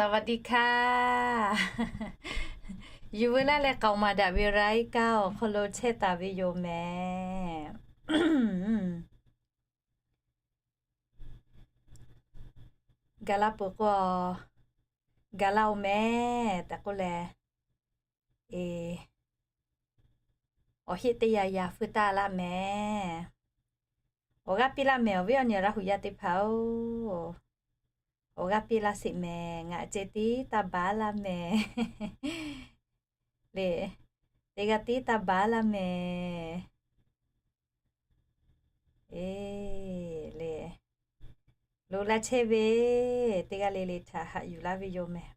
สวัสดีค่ะ Yuˬ veu laˇ leh k'aoˍ maˍ daꞈ ve รายการ awˬ hk'aw lo chehˇ taˍ ve yoˬ mehˍ. Gaˬ la peuˬ k'o, gaˬ la-oˬ mehˍ tehꞈ k'oˆ leh, awˬ heˆ teˇ yanˇ yanˇ feu taˇ laˇ mehˍ. Awˬ g'aˇ piˇ laˇ mehˍ, awˬ viˉ awˬ nyi Laˇ huˍ yaˇ teˇ hpaˍ-oˬ. Awˬ g'aˇ piˇ laˇ sheˍ mehˍ. Ngaˬ ceh tiˉ taˇ baˬ laˇ mehˍ le. Teˇ g'aˇ tiˉ taˇ baˬ laˇ mehˍ. Eˬ le, loꞈ la chehˇ ve teˇ g'aˇ le le htaꞈ haꞈ yuˬ laˇ ve yoˬ mehˍ.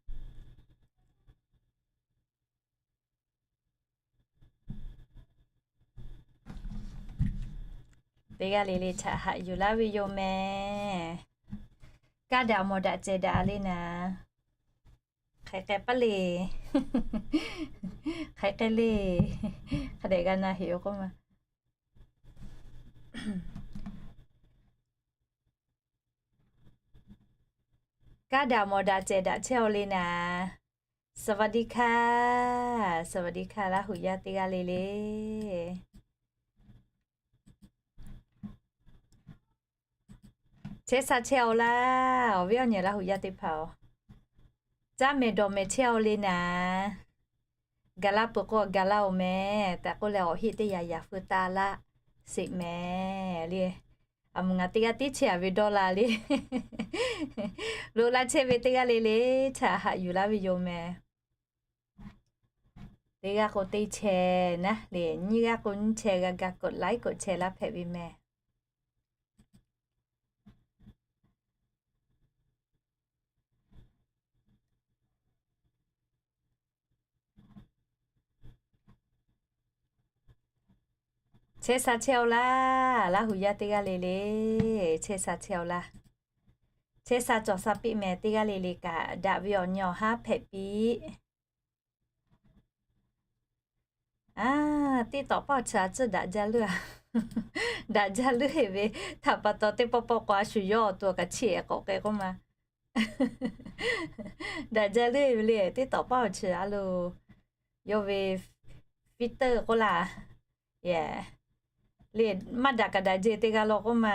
Teˇ g'aˇ le le htaꞈ haꞈ yuˬ laˇ ve yoˬ mehˍ. Kaˇ daꞈ mawˬ daꞈ cehˬ daꞈ le naˍ. Hk'aˬ hk'e paˇ le. Hk'aˬ hk'e le. Hk'a dehꞈ g'a na heꞈ-oˬ k'oˆ ma. Kaˇ daꞈ mawˬ daꞈ cehˬ daꞈ chehˇ-aw le naˍ. สวัสดีค่ะ สวัสดีค่ะ Laˇ huˍ yaˇ teˇ g'aˇ le le. Chehˇ sha chehˇ-aw laˇ, awˬ viˉ awˬ nyi Laˇ huˍ yaˇ teˇ hpaˍ-oˬ. Caˇ mehˍ dawˬ mehˍ chehˇ-aw le naˍ. Gaˬ la peuˬ k'o, gaˬ la-oˬ mehˍ tehꞈ k'oˆ leh, awˬ heˆ teˇ yanˇ yanˇ feu taˇ laˇ sheˍ mehˍ le. A meuˬ ngaˬ teˇ g'aˇ tiˉ chehˇ-a ve dawˇ la le. Loꞈ la chehˇ ve teˇ g'aˇ le le htaꞈ haꞈ yuˬ laˇ ve yoˬ mehˍ. Teˇ g'aˇ k'o teˇ chehˇ naˉ le, nyiˇ g'aˇ k'o nyiˇ chehˇ g'a ga กดไลค์ กดแชร์ laˇ hpehꞈ ve mehˍ. Chehˇ sha chehˇ-aw laˇ, Laˇ huˍ yaˇ teˇ g'aˇ le le. Chehˇ sha chehˇ-aw laˇ. Chehˇ sha cawˬ sha piˇ mehˍ, teˇ g'aˇ le le kaꞈ daꞈ ve awˬ nyi awˬ haˉ hpehꞈ piˇ. A, tiˉ tawꞈ paˆ awˬ chi a tcuhˇ daꞈ jaˇ leuˉ-a. Daꞈ jaˇ leuˉ-e ve htaꞈ pa taw, teˇ pawˆ pawˆ k'o a shu yawˇ awˬ to kaꞈ chiˇ ehˍ k'awꞈ k'ai k'oˆ ma. Daꞈ jaˇ leuˉ-e ve le, tiˉ tawꞈ paˆ awˬ chi a lo, yawˇ ve filter k'oˆ laˇ. Yehˬ, le, maˇ daꞈ kaꞈ daꞈ jehˬ teˇ g'aˇ law k'oˆ ma.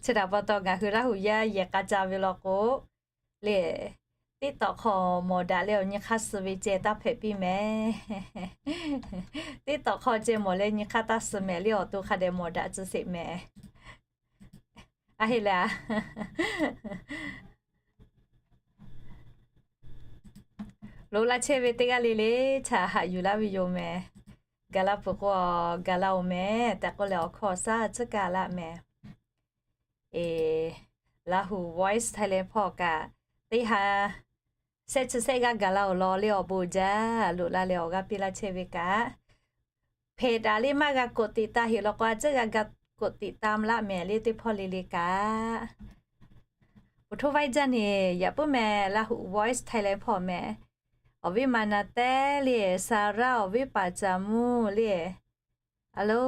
Chi htaꞈ pa taw ngaˬ hui Laˇ huˍ yaˇ yehˬ k'a ca ve law k'o, le, tiˉ tawꞈ hk'aw mawˬ daꞈ leh awˬ nyi hk'aˇ suh ve ceh taˇ hpehꞈ piˇ mehˍ. Tiˉ tawꞈ hk'aw ceh mawˬ leh nyi hk'aˇ taˇ suh mehˍ le, awˬ to hk'a dehꞈ mawˬ daꞈ tcuh sheˍ mehˍ. A heˆ le a. Loꞈ la chehˇ ve teˇ g'aˇ le le htaꞈ haꞈ yuˬ laˇ ve yoˬ mehˍ. Gaˬ la peuˬ k'o, gaˬ la-oˬ mehˍ tehꞈ k'oˆ leh awˬ hkawˇ awˬ shaˉ tcuhˉ kaˇ laˇ mehˍ. Eˬ, Laˇ huˍ Voice Thailand hpawˇ kaꞈ, teˇ ha shehˆ chi shehˆ g'aˇ gaˬ la-oˬ law le, awˬ bon jaˇ. Loꞈ la leh awˬ g'aˇ piˇ laˇ chehˇ ve kaꞈ, hpehꞈ daꞈ le maˇ g'a กดติดตาม heꞈ law k'o, a tcuhˉ g'a ga กดติดตาม laˇ mehˍ le, teˇ hpawˇ le le kaꞈ. Awˬ htoˇ vaiˇ jaˇ neˬ, yaꞈ puiˉ mehˍ, Laˇ huˍ Voice Thailand hpawˇ mehˍ. Awˬ viˉ ma na tehˉ le, Sarah awˬ viˉ paˍ caˍ mvuhˇ le. A lo,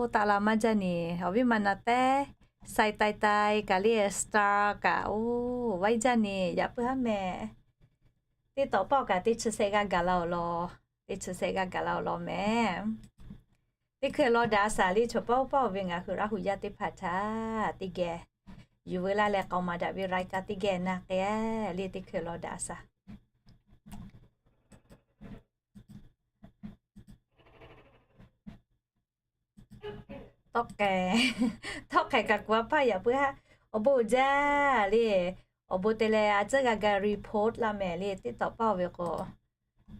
taˆ la maˇ jaˇ neˬ, awˬ viˉ ma na tehˉ, Sai Tai Tai kaꞈ le, Star kaꞈ, oˇ, vaiˇ jaˇ neˬ, yaꞈ puiˉ haˉ mehˍ. Teˇ tawꞈ paˆ kaꞈ teˇ chi shehˆ g'aˇ gaˬ la-oˬ law. Teˇ chi shehˆ g'aˇ gaˬ la-oˬ law mehˍ. Teˇ hkui law daꞈ a shaˍ le, chaw paˆ oˇ paˆ-oˬ ve ngaˬ hui Laˇ huˍ yaˇ teˇ hpaˍ htaꞈ teˇ geh yuˬ veu laˇ leh k'aoˍ maˍ daꞈ ve รายการ teˇ geh na k'ai le, teˇ hkui law daꞈ a shaˍ. Tawˆ k'ai, tawˆ k'ai kaꞈ kuˬ a hpaˇ yaꞈ puiˉ haˉ. Awˬ bon jaˇ le. Awˬ bon te leh a tcuhˉ g'a ga report laˇ mehˍ le, tiˉ tawꞈ paˆ-oˬ ve k'o.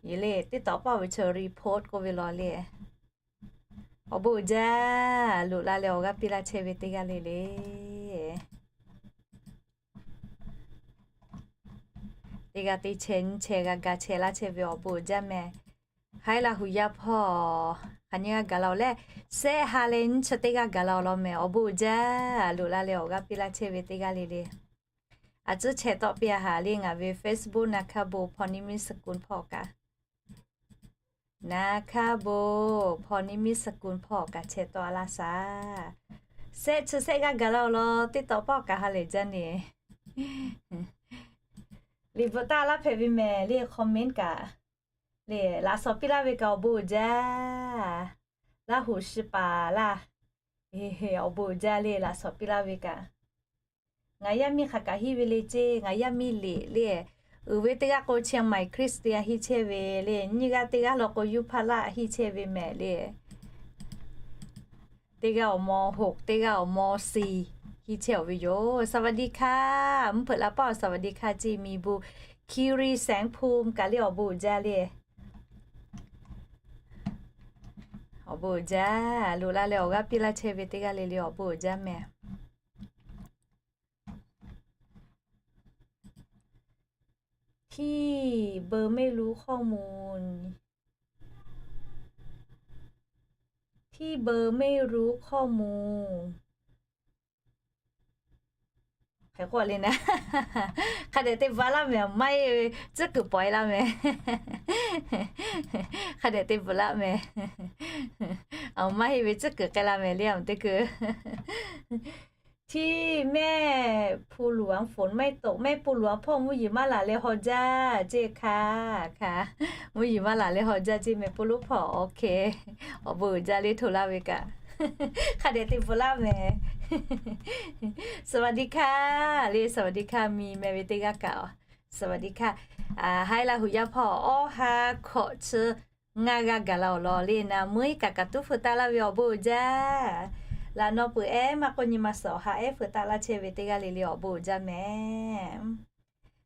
Yeˬ le, tiˉ tawꞈ paˆ-oˬ ve chi report k'oˆ ve law le. Awˬ bon jaˇ, loꞈ la leh awˬ g'aˇ piˇ laˇ chehˇ ve teˇ g'aˇ le le. Teˇ g'aˇ teˇ chehˇ nyiˇ chehˇ g'a ga chehˇ laˇ chehˇ ve awˬ bon jaˇ mehˍ. Haiˉ Laˇ huˍ yaˇ hpawˇ hk'aˬ nyiˇ g'aˇ gaˬ la-oˬ leh, shehˆ ha leh nyiˇ chi teˇ g'aˇ gaˬ la-oˬ law mehˍ. Awˬ bon jaˇ, loꞈ la leh awˬ g'aˇ piˇ laˇ chehˇ ve teˇ g'aˇ le le. A tcuhˉ chehˇ tawˆ piˇ a haˍ le ngaˬ ve Facebook Naˍ hkaˇ bon Hpaw Niˇ miˇ suh kun hpawˇ kaꞈ. Naˍ hkaˇ bon Hpaw Niˇ miˇ suh kun hpawˇ kaꞈ chehˇ tawˆ a laˇ shaˍ. Shehˆ chi shehˆ g'aˇ gaˬ la-oˬ law, teˇ tawꞈ paˆ kaꞈ ha lehˬ jaˇ neˬ. Liꞈ bvuhꞈ taˇ laˇ hpehꞈ ve mehˍ le, comment kaꞈ le laꞈ shawnˍ piˇ laˇ ve kaꞈ awˬ bon uiˍ jaˇ. Laˇ huˍ shi paˍ laˇ. Awˬ bon uiˍ jaˇ le laꞈ shawnˍ piˇ laˇ ve kaꞈ. Ngaˬ yaˇ miˇ hk'aˬ kaꞈ henˇ ve le ceˇ, ngaˬ yaˇ miˇ liꞈ le. Uiˍ ve teˇ g'aˇ k'o Chiang Mai Christian henˇ chehˇ ve le, nyiˇ g'aˇ teˇ g'aˇ law k'o Youth Park laˇ henˇ chehˇ ve mehˍ le. Teˇ g'aˇ awˬ mawˇ hoꞈ, teˇ g'aˇ awˬ mawˇ siˍ henˇ chehˇ awˬ ve yoˬ. สวัสดีค่ะ mvuhˇ hpeuꞈ la paˇ awˬ สวัสดีค่ะ ceˇ miˬ bon คีรีแสงภูมิ kaꞈ le awˬ bon uiˍ jaˇ le. Awˬ bon uiˍ jaˇ. Loꞈ la leh awˬ g'aˇ piˇ laˇ chehˇ ve teˇ g'aˇ le le awˬ bon uiˍ jaˇ mehˍ. ที่เบอร์ไม่รู้ข้อมูล ที่เบอร์ไม่รู้ข้อมูล Hk'e k'oˆ le na, hk'a dehꞈ te bvuhꞈ laˇ mehˍ, maˇ heˆ ve tcuhˉ kuiˬ pawˍ e laˇ mehˍ. Hk'a dehꞈ te bvuhꞈ laˇ mehˍ. Aˬ, maˇ heˆ ve tcuhˉ kuiˬ k'ai la mehˍ le, aˬ, teˇ kuiˬ. ที่แม่ภูหลวงฝนไม่ตก แม่ภูหลวง hpawˇ mvuhˇ yeˬ maˇ laˬ leh haw jaˇ ceˇ hkaˇ, hkaˇ. Mvuhˇ yeˬ maˇ laˬ leh haw jaˇ ceˇ mehˍ ภูหลวง hpawˇ, OK. Awˬ bon uiˍ jaˇ le hto laˇ ve kaꞈ. Hk'a dehꞈ te bvuhꞈ laˇ mehˍ. สวัสดีค่ะ le สวัสดีค่ะ miˬ mehˍ ve teˇ g'aˇ kaꞈ. สวัสดีค่ะ Haiˉ Laˇ huˍ yaˇ hpawˇ, awˬ ha hkawꞈ chi ngaˇ g'aˇ gaˬ la awˬ lawn le na, meuˇ iˉ kaꞈ kaꞈ tuˉ hpeuꞈ taˍ laˇ ve awˬ bon uiˍ jaˇ. Laꞈ naw peuˬ ehˉ maˇ k'oˆ nyi ma suhˍ awˬ ha ehˉ hpeuꞈ taˍ laˇ chehˇ ve teˇ g'aˇ le le awˬ bon uiˍ jaˇ mehˍ.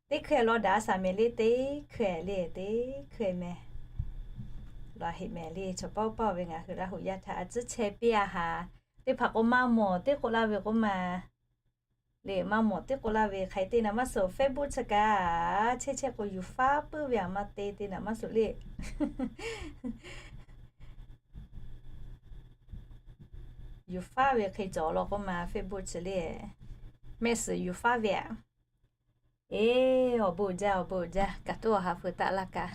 Teˇ hkui lawˇ daꞈ a shaˍ mehˍ le, teˇ hkui le, teˇ hkui mehˍ. Laˬ heꞈ mehˍ le, chaw paw paw ve ngaˬ hui Laˇ huˍ yaˇ htaꞈ a tcuhˉ chehˇ piˇ a haˍ. Teˇ hpaˍ k'o maˇ mawˬ teˇ k'oˆ laˇ ve k'oˆ ma le, maˇ mawˬ teˇ k'oˆ laˇ ve hk'aˬ hk'e te naˍ maˇ suhˍ Facebook chi kaꞈ chehˇ chehˇ k'o yuˬ faˉ puiˉ ve aˬ, maˇ te te naˍ maˇ suhˍ le. Yuˬ faˉ ve hk'e cawˬ law k'oˆ ma Facebook chi le. Mehˆ suhˍ yuˬ faˉ ve aꞈ. Eˬ, awˬ bon uiˍ jaˇ, awˬ bon uiˍ jaˇ. Kaꞈ tuˉ awˬ ha hpeuꞈ taˍ laˇ kaꞈ.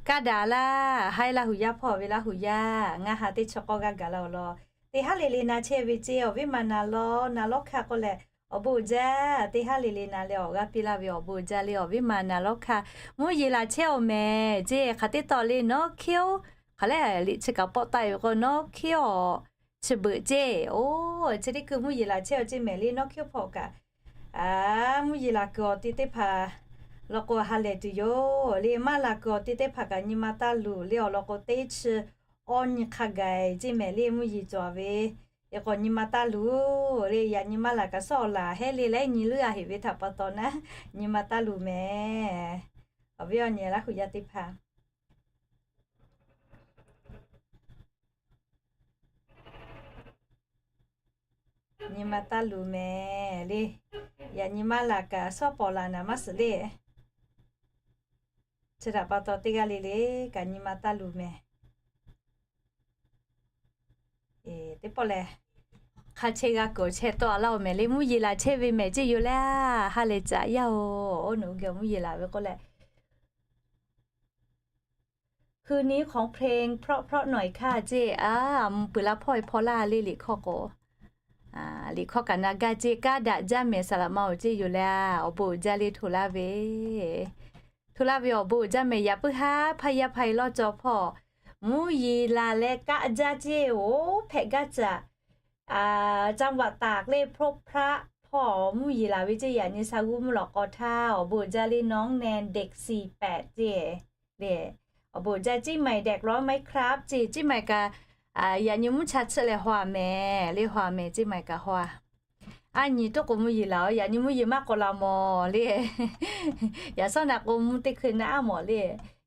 Kaˇ daꞈ laˇ, Haiˉ Laˇ huˍ yaˇ hpawˇ ve Laˇ huˍ yaˇ, ngaˇ ha teˇ chaw k'awˇ g'aˇ gaˬ la awˬ lawn. Teˇ haˉ le le na chehˇ ve ceˇ, awˬ viˉ ma na lawˉ na lawˉ hkaˇ k'oˆ leh, awˬ bon uiˍ jaˇ. Teˇ haˉ le le na leh awˬ g'aˇ piˇ laˇ ve awˬ bon uiˍ jaˇ le, awˬ viˉ ma na lawˉ hkaˇ. Mvuhˇ yeˬ laˬ chehˇ awˬ mehˍ ceˇ, hk'aˬ teˇ tawˆ le nawˉ hkiˉ oˬ. Hk'aˬ lehˬ liꞈ chi kaꞈ pawˆ taˆ ve k'o nawˉ hkiˉ awˬ chi beuꞈ ceˇ. Oˬ, chi teˇ hkui mvuhˇ yeˬ laˬ chehˇ awˬ ceˇ mehˍ le nawˉ hkiˉ oˬ hpawˇ kaꞈ. A, mvuhˇ yeˬ laˬ kuiˬ awˬ ti teˇ hpaˍ law k'o ha lehˬ tuˬ yoˬ le, maˇ laˬ kuiˬ awˬ ti teˇ hpaˍ kaꞈ nyi ma taˇ luˬ le awˬ lawn k'o teˇ chi awˇ nyi hk'a gaˬ ceˇ mehˍ le mvuhˇ yeˬ cawˬ ve. Eˬ k'awꞈ nyi ma taˇ luˬ le, yaꞈ nyi maˇ laˬ kaꞈ sawˉ awˬ laˬ hehˉ le leh nyi leuˉ a heꞈ ve htaꞈ pa taw naˉ, nyi ma taˇ luˬ mehˍ. Awˬ viˉ awˬ nyi Laˇ huˍ yaˇ teˇ hpaˍ nyi ma taˇ luˬ mehˍ le. Yaꞈ nyi maˇ laˬ kaꞈ sawˉ pawˍ laˬ naˍ maˇ suhˍ le. Chi htaꞈ pa taw teˇ g'aˇ le le kaꞈ nyi ma taˇ luˬ mehˍ. Teˇ pawˆ lehˬ, hk'a chehˇ g'a kuiˬ chehˇ tawˆ a laˇ oˬ mehˍ le, mvuhˇ yeˬ laˬ chehˇ ve mehˍ ceˇ yoˬ le. Ha lehˬ caꞈ yaˇ oˬ, oˇ nawˬ hui geh mvuhˇ yeˬ laˬ ve k'oˆ leh คืนนี้ขอเพลงเพราะๆหน่อยค่ะ ceˇ. A, mvuhˇ peuˬ la hpawˇ e hpawˇ laˇ le liꞈ hkawˇ k'o. Liꞈ hkawˇ kaꞈ na gaˇ ceˇ, kaˇ daꞈ jaˇ mehˍ saˍ laꞈ ma oˬ ceˇ yoˬ le. Awˬ bon uiˍ jaˇ le hto laˇ ve. Hto laˇ ve awˬ bon uiˍ jaˇ mehˍ. Yaꞈ puiˉ haˉ hpaˇ yaˇ hpaˇ e lawˇ cawˬ hpawˇ mvuhˇ yeˬ laˬ leh kaˆ jaˇ ceˇ oˬ hpehꞈ gaˇ caꞈ. จังหวัดตาก le พบพระ hpawˇ mvuhˇ yeˬ laˬ ve ceˇ. Yaꞈ nyi sha g'uˇ mvuhˇ lawꞈ k'aw htaˇ awˬ bon uiˍ jaˇ le น้องแนน เด็กสี่แปด ceˇ le. Awˬ bon uiˍ jaˇ เชียงใหม่ แดดร้อนไหมครับ ceˇ. เชียงใหม่ kaꞈ yaꞈ nyi mvuhˇ cha chiˆ leh haw a mehˍ le, haw a mehˍ เชียงใหม่ kaꞈ haw a. A nyi tuˉ k'o mvuhˇ yeˬ laˬ oˬ, yaꞈ nyi mvuhˇ yeˬ maˇ k'awꞈ laˬ mawˬ le. Yaꞈ shawˉ naꞈ k'o mvuhˇ teˇ hkui naˆ aˉ mawˬ le.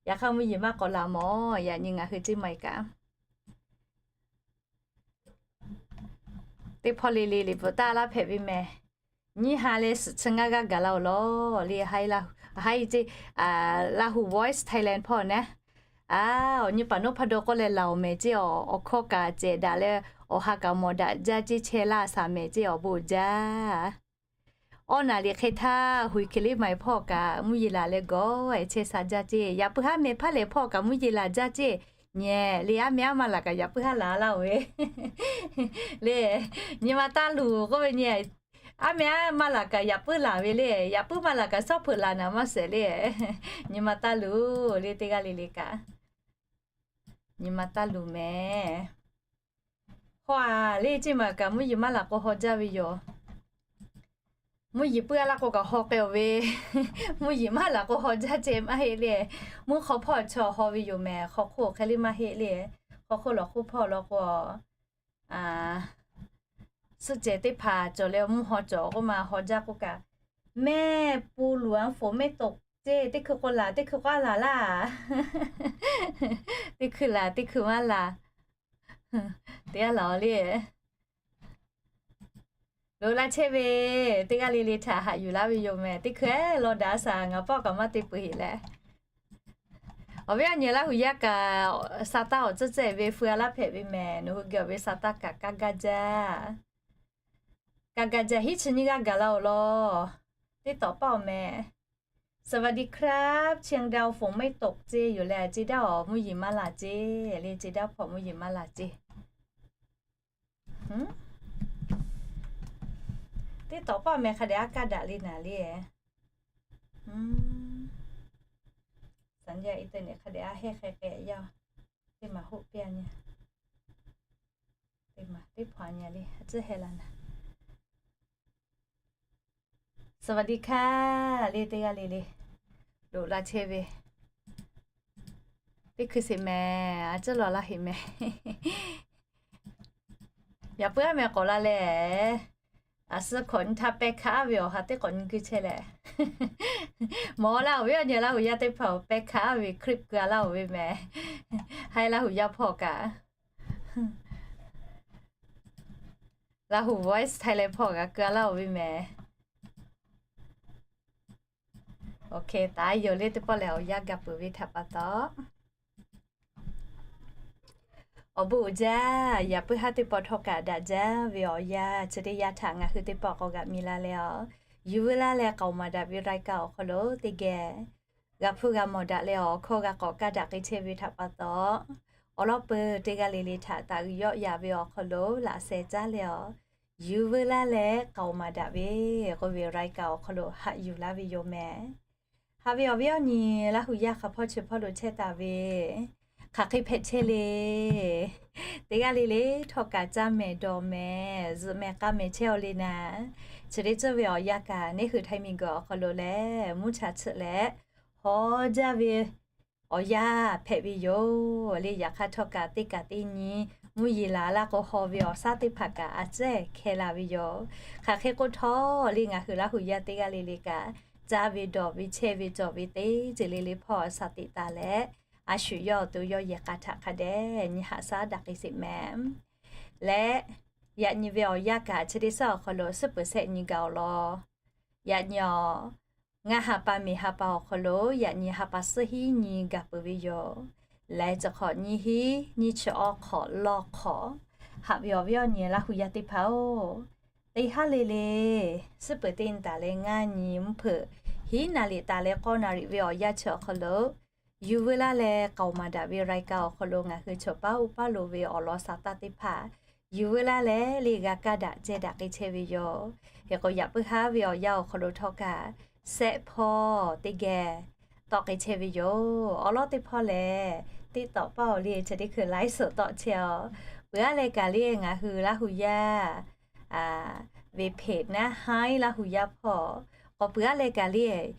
Yaꞈ hk'aˇ mvuhˇ yeˬ maˇ k'awꞈ laˬ mawˬ, yaꞈ nyi ngaˬ hui เชียงใหม่ kaꞈ. Teˇ hpawˇ le le liꞈ bvuhꞈ taˇ laˇ hpehꞈ ve mehˍ. Nyiˇ ha leh suhˍ chi ngaˇ g'aˇ gaˬ la awˬ lawn le, haˉ ceˇ, Laˇ huˍ Voice Thailand hpawˇ naˉ. A, awˬ nyi paˍ nawˉ hpaˇ daw k'oˆ leh laˬ oˬ mehˍ ceˇ, awˬ hkawˇ kaꞈ cehˬ daꞈ leh awˬ ha kaꞈ mawˬ daꞈ jaˇ ceˇ, chehˇ laˇ shaˍ mehˍ ceˇ, awˬ bon uiˍ jaˇ. Awˇ naˍ liꞈ hk'e htaˇ huiˍ hkiˬ liˇ ma e hpawˇ kaꞈ mvuhˇ yeˬ laˬ leh gawˬ chehˇ sha jaˇ ceˇ. Yaꞈ puiˉ haˉ mehˍ hpaˇ lehˬ hpawˇ kaꞈ mvuhˇ yeˬ laˬ jaˇ ceˇ. Nyi le, aˉ mehˍ aˉ ma laˬ kaꞈ yaꞈ puiˉ haˉ laˬ laˇ oˬ ve le. Nyi ma taˇ luˬ k'oˆ ve nyi. Aˉ meh aˉ maˇ laˬ kaꞈ yaꞈ puiˉ laˬ ve le. Yaꞈ puiˉ maˇ laˬ kaꞈ shawˉ hpeuꞈ laˬ naˍ maˇ shehˍ le. Nyi ma taˇ luˬ le, teˇ g'aˇ le le kaꞈ. Nyi ma taˇ luˬ mehˍ. Haw a le, ceˇ maˬ kaꞈ mvuhˇ yeˬ maˇ laˬ k'o haw jaˇ ve yoˬ. Mvuhˇ yeˬ puiˉ a laˇ k'o kaꞈ haw k'ai-oˬ ve. Mvuhˇ yeˬ maˇ laˬ k'o haw jaˇ ceh maˇ heˆ le. Mvuhˇ hk'aw hpawˇ chaw haw ve yoˬ mehˍ. Hk'aw hk'oˆ hk'e le maˇ heˆ le. Hk'aw hk'oˆ lawˬ hk'oˆ hpawˇ law k'o, suhˆ cehˬ teˇ hpaˍ cawˬ leh mvuhˇ haw cawˬ k'oˆ ma haw jaˇ k'oˆ kaꞈ, mehˆ pu luˬ a foˍ mehˆ toꞈ ceˇ, teˇ hkui k'o laˬ, teˇ hkui k'o a laˬ laˇ. Teˇ hkui laˬ, teˇ hkui maˇ laˬ. Teˇ g'aˇ laˬ le. Loꞈ la chehˇ ve, teˇ g'aˇ le le htaꞈ haꞈ yuˬ laˇ ve yoˬ mehˍ. Teˇ hkui lawˇ daꞈ shaˍ, ngaˬ pawˆ kaꞈ maˇ te peuˬ heꞈ leh. Awˬ viˉ awˬ nyi Laˇ huˍ yaˇ kaꞈ, sa taˇ awˬ tcuhˇ cehˬ ve feu a laˇ hpehꞈ ve mehˍ. Nawˬ hui geh awˬ ve sa taˇ kaꞈ kaˇ gaˇ jaˇ. Kaˇ gaˇ jaˇ, hiˉ chi nyiˇ g'aˇ gaˬ la-oˬ law. Teˇ tawꞈ paˇ awˬ meh. สวัสดีครับ เชียงดาว ฝนไม่ตก ceˇ yoˬ leh, ceˇ daˇ awˬ mvuhˇ yeˬ maˇ laˬ ceˇ le, ceˇ daˇ hpawꞈ mvuhˇ yeˬ maˇ laˬ ceˇ. Teˇ tawꞈ paˇ meh hk'a dehꞈ aˉ kaˇ daꞈ le naˍ le. สัญญาณอินเทอร์เน็ต hk'a dehꞈ aˉ heˆ hk'e k'ai yaˇ. Teˇ maˬ hoˆ piˇ a nyi. Teˇ maˬ teˇ hpaˍ nyi le, a tcuhˉ heh la naˍ. สวัสดีค่ะ le, teˇ g'aˇ le le. Loꞈ la chehˇ ve, teˇ hkui sheˍ mehˍ. A tcuhˉ lawˬ laˇ heꞈ mehˍ. Yaꞈ puiˉ aˉ meh k'awꞈ la leh, a suh hkawꞈ nyi htaˇ pehˇ hkanˍ aˉ ve awˬ ha teˇ k'awꞈ nyi guiˇ chehˇ leh, mawˬ laˇ awˬ viˉ awˬ nyi Laˇ huˍ yaˇ teˇ hpaˍ-oˬ, pehˇ hkanˍ aˉ ve คลิป keu a laˇ-oˬ ve mehˍ. Haiˉ Laˇ huˍ yaˇ hpawˇ kaꞈ, Laˇ huˍ Voice Thailand hpawˇ kaꞈ keu a laˇ-oˬ ve mehˍ. Oˇ hk'e taˍ yoˬ le, teˇ pawˆ lehˬ awˬ yanˇ gaˬ peuˬ ve htaꞈ pa taw, awˬ bon uiˍ jaˇ. Yaꞈ puiˉ haˉ teˇ pawˆ htawˇ kaꞈ daꞈ jaˇ ve awˬ yanˇ chi teˇ yanˇ htaꞈ ngaˬ hui teˇ pawˆ k'awꞈ g'aꞈ mi la leh, awˬ yuˬ veu laˇ leh k'aoˍ maˍ daꞈ ve รายการ awˬ hk'aw lo teˇ geh g'a hpuˇ g'a mawˬ daꞈ leh, awˬ hkawˇ g'a k'awꞈ kaˇ daꞈ k'ai chehˇ ve htaꞈ pa taw, awˬ lawn peuˬ teˇ g'aˇ le le htaꞈ taˍ uiˍ yawˆ yaꞈ ve awˬ hk'aw lo laꞈ sheh caˉ leh, awˬ yuˬ veu laˇ leh k'aoˍ maˍ daꞈ ve k'oˆ ve รายการ awˬ hk'aw lo haꞈ yuˬ laˇ ve yoˬ mehˍ. Haꞈ ve awˬ viˉ awˬ nyi Laˇ huˍ yaˇ hk'a hpawˇ chi hpawˇ lo chehˇ taˍ ve, hk'aˬ hk'e hpehꞈ chehˇ le. Teˇ g'aˇ le le htawˇ kaꞈ caˇ mehˍ dawˬ mehˍ zuhꞈ mehˍ k'a mehˍ chehˇ-aw le naˍ. Chi teˇ ceuˬ ve awˬ yanˇ kaꞈ neˇ hui Htaiˇ miˬguiˬ awˬ hk'aw lo lehˬ mvuhˇ cha tsuhꞈ leh haw jaˇ ve awˬ yanˇ hpehꞈ ve yoˬ le. Yaꞈ hk'aˇ htawˇ kaꞈ teˇ kaˬ teˇ nyi mvuhˇ yeˬ laˬ laˇ k'o haw ve awˬ shaˉ teˇ hpaˍ kaꞈ a tcuhˉ hkeh la ve yoˬ. Hk'aˬ hk'e k'oˆ htawˇ le, ngaˬ hui Laˇ huˍ yaˇ teˇ g'aˇ le le kaꞈ caˇ ve dawˬ ve chehˇ ve cawˬ ve teˇ ceuˬ le le hpawˇ shaˍ tiꞈ taˍ leh, a shu yawˇ awˬ to yawˇ yehˬ k'a htaꞈ hk'a dehꞈ nyi haꞈ shaˉ daꞈ k'ai sheˍ mehˍ. Leh yaꞈ nyi ve awˬ yanˇ kaꞈ chi teˇ shaˉ awˬ hk'aw lo suhˉ peuˬ shehˆ nyi gaˬ-oˬ law. Yaꞈ nyi awˬ ngaˇ ha pa miˬ ha pa awˬ hk'aw lo yaꞈ nyi ha pa suhˉ hiˉ nyi gaˬ peuˬ ve yoˬ. Leh chi hk'awꞈ nyiˇ hiˉ nyiˇ chi awˇ hk'awꞈ lawˇ hk'awꞈ, haꞈ ve awˬ viˉ awˬ nyi Laˇ huˍ yaˇ teˇ hpaˍ-oˬ, teˇ haˉ le le suhˉ peuˬ teˇ nyi taˍ leh ngaˇ nyi mvuhˇ hpeuꞈ hiˉ naˍ riˍ taˍ leh k'awˇ naˍ riˍ ve awˬ yanˇ chi awˬ hk'aw lo, yuˬ veu laˇ leh k'aoˍ maˍ daꞈ ve รายการ awˬ hk'aw lo ngaˬ hui chaw paˉ uˉ paˉ lo ve awˬ lawn sha taˇ teˇ hpaˍ yuˬ veu laˇ leh le g'a kaˇ daꞈ ceh daꞈ k'ai chehˇ ve yoˬ. Hk'e k'o yaꞈ puiˉ haˉ ve awˬ yanˇ awˬ hk'aw lo htawˇ kaꞈ shehˆ hpawˇ teˇ geh tawˆ k'ai chehˇ ve yoˬ. Awˬ lawn teˇ hpawˇ lehˬ, TikTok paˇ awˬ le chi teˇ hkui ไลฟ์สด tawˆ chehˇ-aw. Peuˬ aˉ leh kaꞈ le ngaˬ hui Laˇ huˍ yaˇ ve เพจ naˉ haiˉ Laˇ huˍ yaˇ hpawˇ, k'awꞈ peuˬ aˉ leh kaꞈ le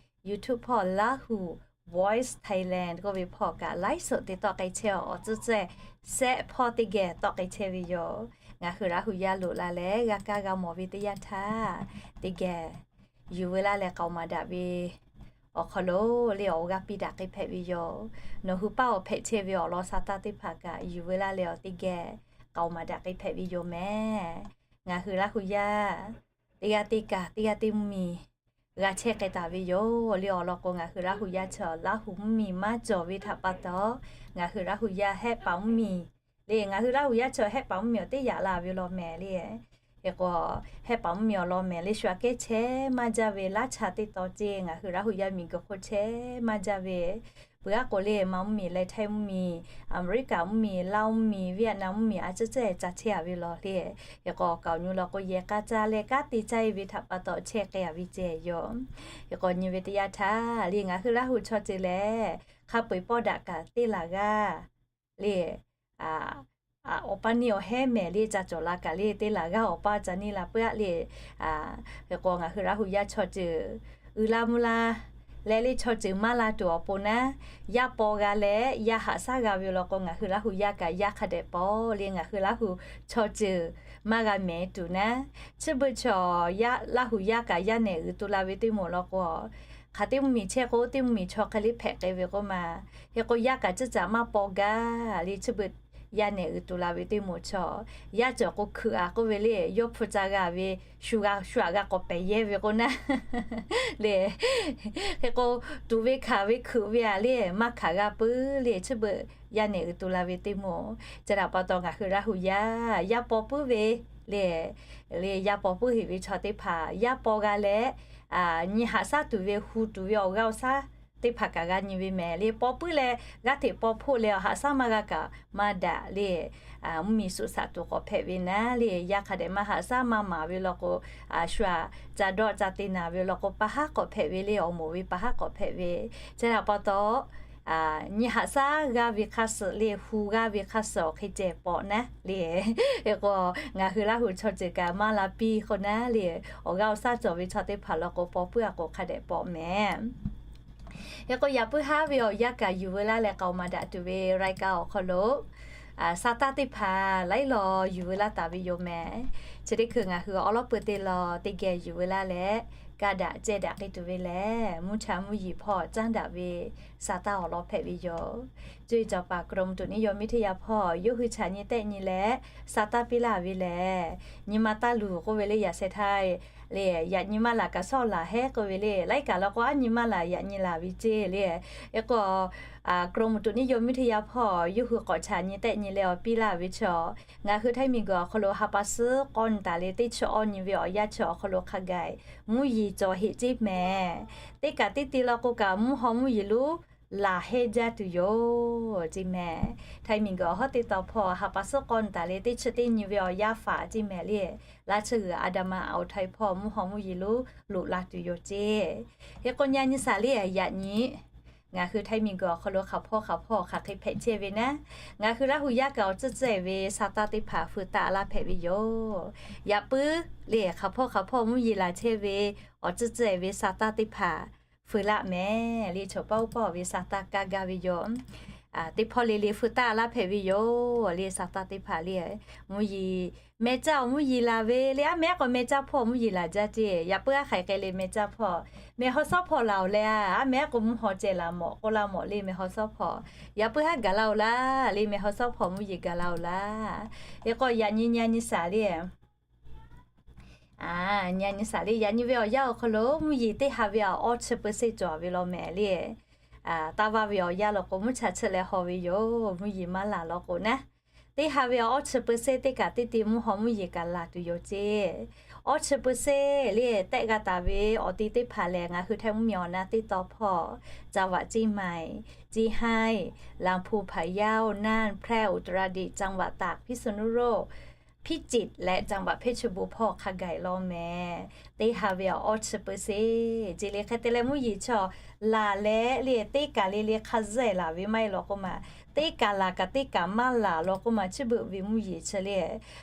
YouTube hpawˇ Laˇ huˍ Voice Thailand k'oˆ ve hpawˇ kaꞈ ไลฟ์สด te tawˆ k'ai chehˇ-aw. Awˬ tcuhˉ cehˬ shehˆ hpawˇ teˇ geh tawˆ k'ai chehˇ ve yoˬ. Ngaˬ hui Laˇ huˍ yaˇ loꞈ la leh g'a kaˇ g'a mawˬ ve teˇ yanˇ htaˇ, teˇ geh yuˬ veu laˇ leh k'aoˍ maˍ daꞈ ve awˬ hk'aw lo le awˬ g'aˇ piˇ daꞈ k'ai hpehꞈ ve yoˬ. Nawˬ hui paˇ awˬ hpehꞈ chehˇ ve awˬ lawn sha taˇ teˇ hpaˍ kaꞈ yuˬ veu laˇ leh awˬ teˇ geh k'aoˍ maˍ daꞈ k'ai hpehꞈ ve yoˬ mehˍ. Ngaˬ hui Laˇ huˍ yaˇ teˇ g'aˇ teˇ kaˬ teˇ g'aˇ teˇ mvuhˇmiˬ g'a chehˇ k'ai taˍ ve yoˬ. Le awˬ lawn k'o ngaˬ hui Laˇ huˍ yaˇ chaw Laˇ huˍ mvuhˇmiˬ maˇ cawˬ ve htaꞈ pa taw, ngaˬ hui Laˇ huˍ yaˇ Hehˆ paˍ mvuhˇmiˬ le, ngaˬ hui Laˇ huˍ yaˇ chaw Hehˆ paˍ mvuhˇmiˬ awˬ teˇ yaꞈ la ve law mehˍ le. Hk'e k'o, Hehˆ paˍ mvuhˇmiˬ awˬ lawn mehˍ le shu aꞈ kehˉ chehˇ maˇ jaˇ ve Laˇ chaw teˇ taw ceˇ ngaˬ hui Laˇ huˍ yaˇ miˬguiˬ hk'oˆ chehˇ maˇ jaˇ ve, Peuˬ aˉ k'o le, Manˇ mvuhˇmiˬ leh Htaiˇ mvuhˇmiˬ, Aˍmeˍriˆkaˍ mvuhˇmiˬ, Laˇ mvuhˇmiˬ, Vietnam mvuhˇmiˬ a ciˉ ceh ca chehˇ a ve law le. Hk'e k'o, k'aoˍ nyi law k'o yehˬ k'a caˇ leh kanˉ te caˇ e ve htaꞈ pa taw chehˇ k'ai a ve ceh yoˬ. Hk'e k'o, nyi ve teˇ yanˇ htaˇ le, ngaˬ hui Laˇ hu chaw ceuˬ lehˬ, hk'a peu-eˬ pawˆ daꞈ kaꞈ teˇ laˬ g'aˇ le, awˬ paˇ neˇ awˬ hehˉ mehˍ le ca cawˬ la kaꞈ le, teˇ laˬ g'aˇ awˬ paˇ ca neˇ la peuˬ aˉ le. Hk'e k'o, ngaˬ hui Laˇ hu yaˇ chaw ceuˬ uiˍ la mvuh la leh le chaw ceuˬ maˇ la tuˬ awˬ pon naˉ, yaˇ paw g'a leh yaˇ haꞈ shaˉ g'a ve law k'o, ngaˬ hui Laˇ hu yaˇ kaꞈ yaˇ hk'a dehꞈ paw le. Ngaˬ hui Laˇ hu chaw ceuˬ maˇ g'a mehˍ tuˬ naˉ, chi beuꞈ chaw Laˇ hu yaˇ kaꞈ yaˇ nehˬ uiˍ tu la ve teˇ moˍ law k'o, hk'aˬ teˇ mvuhˇmiˬ chehˇ k'o, teˇ mvuhˇmiˬ chaw hk'e le hpehꞈ k'ai ve k'oˆ ma. Hk'e k'o, yaˇ kaꞈ ciˉ caꞈ maˇ paw gaˇ le, chi beuꞈ yaˇ nehˬ uiˍ tu la ve teˇ moˍ chaw, yaˇ cawˬ k'o hkeuꞈ a k'oˆ ve le, yawˇ hpu ca g'a ve shu g'a shu aꞈ g'a k'awꞈ pehˬ yehˇ ve k'o naˉ le. Hk'e k'o, tuꞈ ve hkanˍ ve hkeuꞈ ve a le, maˇ hkanˍ g'a peuˬ le, chi beuꞈ yaˇ nehˬ uiˍ tu la ve teˇ moˍ. Chi htaꞈ pa taw ngaˬ hui Laˇ hu yaˇ, yaˇ paw puiˉ ve le, le yaˇ paw puiˉ heꞈ ve chaw teˇ hpaˍ yaˇ paw g'a leh, nyi haꞈ shaˉ tuˬ ve hu tuˬ ve awˬ g'aˇ awˬ shaˉ teˇ hpaˍ kaꞈ g'a nyi ve mehˍ le. Paw puiˉ leh g'aˇ hteꞈ paw hpoˆ leh awˬ haꞈ shaˉ maˇ g'a kaꞈ maˇ daꞈ le. Mvuhˇmiˬ suꞈ shaꞈ tuˬ k'awꞈ hpehꞈ ve naˉ le, yaˇ hk'a dehꞈ maˇ haꞈ shaˉ maˇ maˍ ve law k'o, shu aꞈ ca dawˆ ca te naˍ ve law k'o, pa haˉ k'awꞈ hpehꞈ ve le, awˬ moˍ ve pa haˉ k'awꞈ hpehꞈ ve. Chi htaꞈ pa taw, nyi haꞈ shaˉ g'aˇ ve hk'a suhˍ le, hu g'aˇ ve hk'a suhˍ awˬ hk'e ceh pawꞈ naˉ le. Hk'e k'o, ngaˬ hui Laˇ hu chaw ceuˬ kaꞈ maˇ la piˇ k'o naˉ le, awˬ g'aˇ awˬ shaˉ cawˬ ve chaw teˇ hpaˍ law k'o, paw puiˉ a k'o hk'a dehꞈ pawꞈ mehˍ. Hk'e k'o, yaꞈ puiˉ haˉ ve awˬ yanˇ kaꞈ yuˬ veu laˇ leh k'aoˍ maˍ daꞈ tuˬ ve รายการ awˬ hk'aw lo, saˍ taˇ teˇ hpaˍ laiˉ law yuˬ veu laˇ taˍ ve yoˬ mehˍ. Chi teˇ hkui ngaˬ hui awˉ lawˉ pui teˇ law teˇ geh yuˬ veu laˇ leh, ka daꞈ ceh daꞈ k'ai tuˬ ve lehˬ, mvuhˇ cha mvuhˇ yeˬ hpawˇ caˉ daꞈ ve saˍ taˇ awˬ lawn hpehꞈ ve yoˬ. Cuˇ yiˍ cawˬ paˍ กรมอุตุนิยมวิทยา hpawˇ yawˇ hui chaꞈ nyi tehˆ nyi leh saˍ taˇ piˇ laˇ ve lehˬ, nyi ma taˇ luˬ k'oˆ ve le, yaꞈ sheh htaˇ le, yaꞈ nyi maˇ laˬ kaꞈ shawˉ laˬ hehˉ k'oˆ ve le, laiˉ kaꞈ law k'o aˉ nyi maˇ laˬ yaꞈ nyi laˬ ve ceˇ le. Hk'e k'o, กรมอุตุนิยมวิทยา hpawˇ yawˇ hui k'awꞈ chaꞈ nyi tehˆ nyi leh awˬ piˇ laˇ ve chaw, ngaˬ hui Htaiˇ miˬguiˬ awˬ hk'aw lo ha pa suhˉ k'awˇ nyi taˍ le teˇ chi awˇ nyi ve awˬ yanˇ chi awˬ hk'aw lo hk'a gaˬ mvuhˇ yeˬ cawˬ heꞈ ceˇ mehˍ. Teˇ kaꞈ teˇ te law k'o kaꞈ mvuhˇ haw mvuhˇ yeˬ lonˉ laˬ hehˉ jaˇ tuˬ yoˬ ceˇ mehˍ. Htaiˇ miˬguiˬ awˬ hawˉ teˇ taw hpawˇ ha pa suhˉ k'awˇ nyi taˍ le teˇ chi teˇ nyi ve awˬ yanˇ faˍ ceˇ mehˍ le. Laˇ chi g'uiˬ อันดามัน อ่าวไทย hpawˇ mvuhˇ haw mvuhˇ yeˬ lonˉ loꞈ la tuˬ yoˬ ceˇ. Hk'e k'o, nyi a nyi shaˍ le yaꞈ nyi ngaˬ hui Htaiˇ miˬguiˬ awˬ hk'aw lo hk'aˬ hpawˇ hk'aˬ hpawˇ hk'aˬ hk'e hpehꞈ chehˇ ve naˉ, ngaˬ hui Laˇ hu yaˇ kaꞈ awˬ tcuhˉ tcuhˉ e ve saˍ taˇ teˇ hpaˍ feu taˆ laˇ hpehꞈ ve yoˬ. Yaꞈ puiˉ le hk'aˬ hpawˇ hk'aˬ hpawˇ mvuhˇ yeˬ laˬ chehˇ ve awˬ tcuhˉ tcuhˉ e ve saˍ taˇ teˇ hpaˍ feu laˆ mehˍ le. Chaw paˇ oˇ paˇ ve saˍ taˇ kaˇ gaˇ ve yoˬ. Teˇ hpawˇ le le feu taˆ laˇ hpehꞈ ve yoˬ le. Saˍ taˇ teˇ hpaˍ le mvuhˇ yeˬ, meh caˇ awˬ mvuhˇ yeˬ laˬ ve le. Aˉ meh aˉ k'o meh caˇ hpawˇ mvuhˇ yeˬ laˬ jaˇ ceˇ. Yaꞈ puiˉ haˉ hk'aˬ hk'e le meh caˇ hpawˇ, meh haw sawˉ hpawˇ laˬ oˬ le. Aˉ meh aˉ k'o mvuhˇ haw ceh laˬ mawꞈ k'oˆ laˇ mawꞈ le meh haw sawˉ hpawˇ. Yaꞈ puiˉ haˉ gaˬ la oˬ laˇ le, meh haw sawˉ hpawˇ mvuhˇ yeˬ gaˬ la oˬ laˇ. Hk'e k'o, yaꞈ nyi nyi a nyi shaˍ le nyi a nyi shaˍ le yaꞈ nyi ve awˬ yanˇ awˬ hk'aw lo mvuhˇ yeˬ teˇ ha ve awˬ awˇ chi peu se cawˬ ve law mehˍ le. Taˇ vaˇ ve awˬ yanˇ law k'o mvuhˇ cha chi leh haw ve yoˬ. Mvuhˇ yeˬ maˇ laˬ law k'o naˉ, teˇ ha ve awˬ awˇ chi peu se teˇ kaꞈ teˇ te mvuhˇ haw mvuhˇ yeˬ kaꞈ laˬ tuˬ yoˬ ceˇ. Awˇ chi peu se le tehˆ g'a taˍ ve awˬ ti teˇ hpaˍ lehˬ, ngaˬ hui Htaiˇ mvuhˇmiˬ awˬ na teˇ taw hpawˇ จังหวัดเชียงใหม่, เชียงราย, ลำพูน, พะเยา, น่าน, แพร่, อุตรดิตถ์, จังหวัดตาก, พิษณุโลก, พิจิตร leh จังหวัดเพชรบูรณ์ hpawˇ hk'a gaˬ law mehˍ. Teˇ ha ve awˬ awˇ chi peu se ceˇ le. Hk'e te leh mvuhˇ yeˬ chaw laˬ leh le teˇ kaˬ le le hk'a zuhˆ e laˬ ve maˇ heˆ law k'oˆ ma, teˇ kaˬ laˬ kaꞈ teˇ kaˬ maˇ laˬ law k'oˆ ma, chi beuꞈ ve mvuhˇ yeˬ chi le.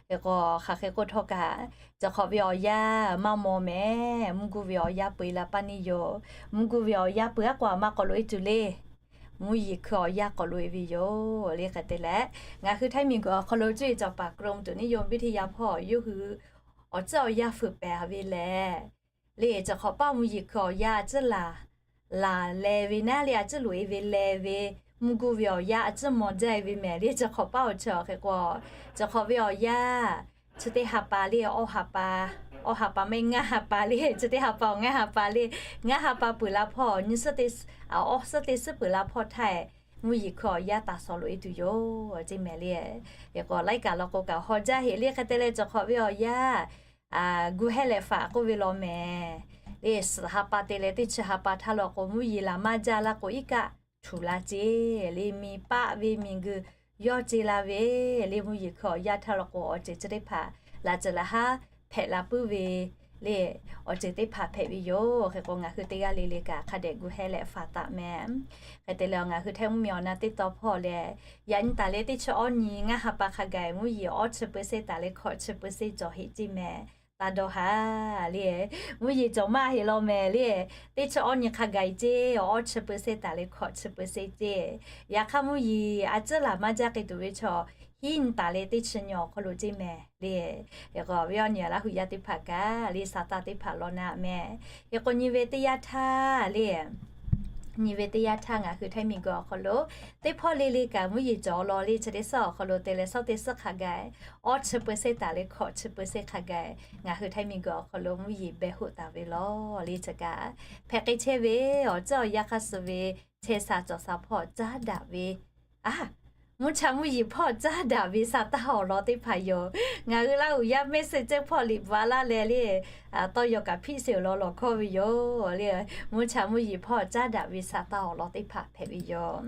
Hk'e k'o, hk'aˬ hk'e k'oˆ htawˇ kaꞈ, cawˬ hk'awꞈ ve awˬ yanˇ maˇ maw mehˍ. Mvuhˇ guˇ ve awˬ yanˇ peu e la paˇ neˇ yoˬ. Mvuhˇ guˇ ve awˬ yanˇ peu aˉ k'o a maˇ k'awꞈ loꞈ e tuˬ le. Mvuhˇ yeˬ hkui awˬ yanˇ k'awꞈ loꞈ e ve yoˬ le. Hk'e te leh, ngaˬ hui Htaiˇ miˬguiˬ awˬ hk'aw lo cuˇ yiˍ cawˬ paˍ กรมอุตุนิยมวิทยา hpawˇ yawˇ hui awˬ tcuhˉ awˬ yanˇ feu pehˍ ve lehˬ, le cawˬ hk'awꞈ paˇ mvuhˇ yeˬ hkui awˬ yanˇ a tcuhˉ laˬ, laˬ leh ve naˉ le, a tcuhˉ loꞈ e ve leh ve, mvuhˇ guˇ ve awˬ yanˇ a tcuhˉ maw jaˇ e ve mehˍ le. Cawˬ hk'awꞈ paˇ awˬ chi awˬ hk'e k'o, cawˬ hk'awꞈ ve awˬ yanˇ chi teˇ ha pa le, awˇ ha pa, awˇ ha pa maˇ heˆ ngaˇ ha pa le, chi teˇ ha pa awˬ ngaˇ ha pa le, ngaˇ ha pa peuˬ la hpawˇ nyi suhˉ te, awˇ suhˉ te suhˉ peuˬ la hpawˇ htaˇ, mvuhˇ yeˬ hkui awˬ yanˇ taˍ sawˍ loꞈ e tuˬ yoˬ ceˇ mehˍ le. Hk'e k'o, laiˉ kaˬ law k'o kaꞈ haw jaˇ heꞈ le. Hk'e te leh cawˬ hk'awꞈ ve awˬ yanˇ gu hehˉ leh faꞈ k'oˆ ve law mehˍ le. Suhˍ ha pa te leh teˇ chi ha pa htaˇ law k'o, mvuhˇ yeˬ laˬ maˇ jaˇ laˇ k'o, iˉ kaˆ htuꞈ la ceˇ le. Miˬ paˆ ve miˬguiˬ yawˇ ce la ve le. Mvuhˇ yeˬ hkui awˬ yanˇ htaˇ law k'o, awˬ ceuˬ chi teˇ hpaˍ laꞈ ceuˬ laꞈ haˉ hpehꞈ la puiˉ ve le. Awˬ ceuˬ teˇ hpaˍ hpehꞈ ve yoˬ. Hk'e k'o, ngaˬ hui teˇ g'aˇ le le kaꞈ hk'a dehꞈ gu heh leh faˍ taˍ meh. Hk'e te leh, ngaˬ hui Htaiˇ mvuhˇmiˬ awˬ na teˇ taw hpawˇ lehˬ, yaꞈ nyi taˍ leh teˇ chi awˇ nyi ngaˇ ha pa hk'a gaˬ mvuhˇ yeˬ awˇ chi เปอร์เซ็นต์ taˍ leh hkawꞈ chi เปอร์เซ็นต์ cawˬ heˆ ceˇ meh. Taˇ dawˇ haˍ le. Mvuhˇ yeˬ cawˬ maˇ heˆ law meh le. Teˇ chi awˇ nyi hk'a gaˬ ceˇ, awˇ chi เปอร์เซ็นต์ taˍ leh hkawꞈ chi เปอร์เซ็นต์ ceˇ. Yaꞈ hk'aˇ, mvuhˇ yeˬ a ciˉ laˬ maˇ jaˇ k'ai tuˬ ve chaw, hiˉ nyi taˍ leh teˇ chi nyi awˬ hk'aw lo ceˇ meh le. Hk'e k'o, awˬ viˉ awˬ nyi Laˇ huˍ yaˇ teˇ hpaˍ kaꞈ le, sa taˇ teˇ hpaˍ law naˆ meh. Hk'e k'o, nyi ve teˇ yanˇ htaˇ le, nyi ve teˇ yanˇ htaˇ ngaˬ hui Htaiˇ miˬguiˬ awˬ hk'aw lo teˇ hpawˇ le le kaꞈ mvuhˇ yeˬ cawˬ law le. Chi teˇ suhˉ awˬ hk'aw lo te leh suhˉ teˇ suhˉ hk'a gaˬ, awˇ chi เปอร์เซ็นต์ taˍ leh hkawꞈ chi เปอร์เซ็นต์ hk'a gaˬ, ngaˬ hui Htaiˇ miˬguiˬ awˬ hk'aw lo mvuhˇ yeˬ beh hoˆ taˍ ve law le. Chi kaꞈ hpehꞈ k'ai chehˇ ve awˬ ceuˬ awˬ yanˇ hk'a suh ve chehˇ sha cawˬ sha hpawˇ caˉ daꞈ ve, a, mvuhˇ cha mvuhˇ yeˬ hpawˇ caˉ daꞈ ve sa taˇ awˬ lawn teˇ hpaˍ yoˬ. Ngaˬ hui Laˇ huˍ yaˇ mehˆ suhˍ cehˇ hpawˇ liꞈ bvuhꞈ laˇ leh le, tawˇ yaw kaꞈ hpiˆ sheˍ awˬ lawn lawˬ hkawˇ ve yoˬ le. Mvuhˇ cha mvuhˇ yeˬ hpawˇ caˉ daꞈ ve sa taˇ awˬ lawn teˇ hpaˍ hpehꞈ ve yoˬ.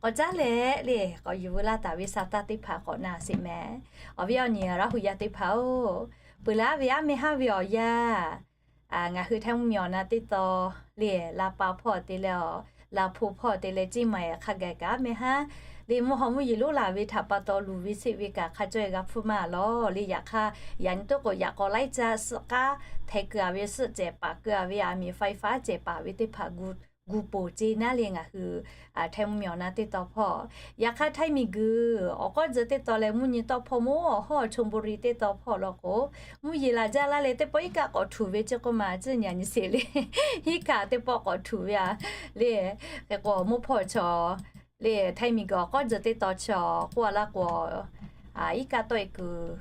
K'awꞈ caˉ leh le, k'awꞈ yuˬ veu laˇ taˍ ve sa taˇ teˇ hpaˍ k'awꞈ na sheˍ meh. Awˬ viˉ awˬ nyi Laˇ huˍ yaˇ teˇ hpaˍ-oˬ, peuˬ laˇ ve aˉ meh haˉ ve awˬ yanˇ, ngaˬ hui Htaiˇ mvuhˇmiˬ awˬ na teˇ taw le, la pa hpawˇ te leh, la hpu hpawˇ te leh, ceˇ maˬ hk'a gaˬ kaꞈ aˉ meh haˉ le, mvuhˇ haw mvuhˇ yeˬ lonˉ laˬ ve htaꞈ pa taw luˬ ve sheˆ ve kaꞈ hk'a cawˇ-e g'a hpfuhˇ maˇ law le. Yaꞈ hk'aˇ, yaꞈ nyi toˆ k'o yaꞈ k'aw laiˉ caˆ suhˆ k'aˉ hpehꞈ keu-a ve, suhˆ cehˬ paˍ keu-a ve, aˬ miˍ ไฟฟ้า cehˬ paˍ ve teˇ hpaˍ gu gu poˬ ceˇ naˉ le ngaˬ hui Htaiˇ mvuhˇmiˬ awˬ na teˇ taw hpawˇ. Yaꞈ hk'aˇ, Htaiˇ miˬguiˬ awˬ k'awˉ tcuh teˇ taw leh mvuhˇ nyi tawˆ hpawˇ mvuhˇ awˬ hawˉ Chonburi teˇ taw hpawˇ law k'o, mvuhˇ yeˬ laˬ jaˇ laˇ leh teˇ pawˆ iˉ kaˆ k'awꞈ htuꞈ ve ceˇ k'oˆ ma, ciˇ nyi a nyi sheˍ le. Iˉ kaˆ teˇ pawˆ k'awꞈ htuꞈ ve a le. Hk'e k'o, mvuhˇ hpawˇ chaw le, Htaiˇ miˬguiˬ awˬ k'awˉ tcuh teˇ taw chaw k'oˆ a laˇ k'o, iˉ kaˆ tawˆ-e kuiˬ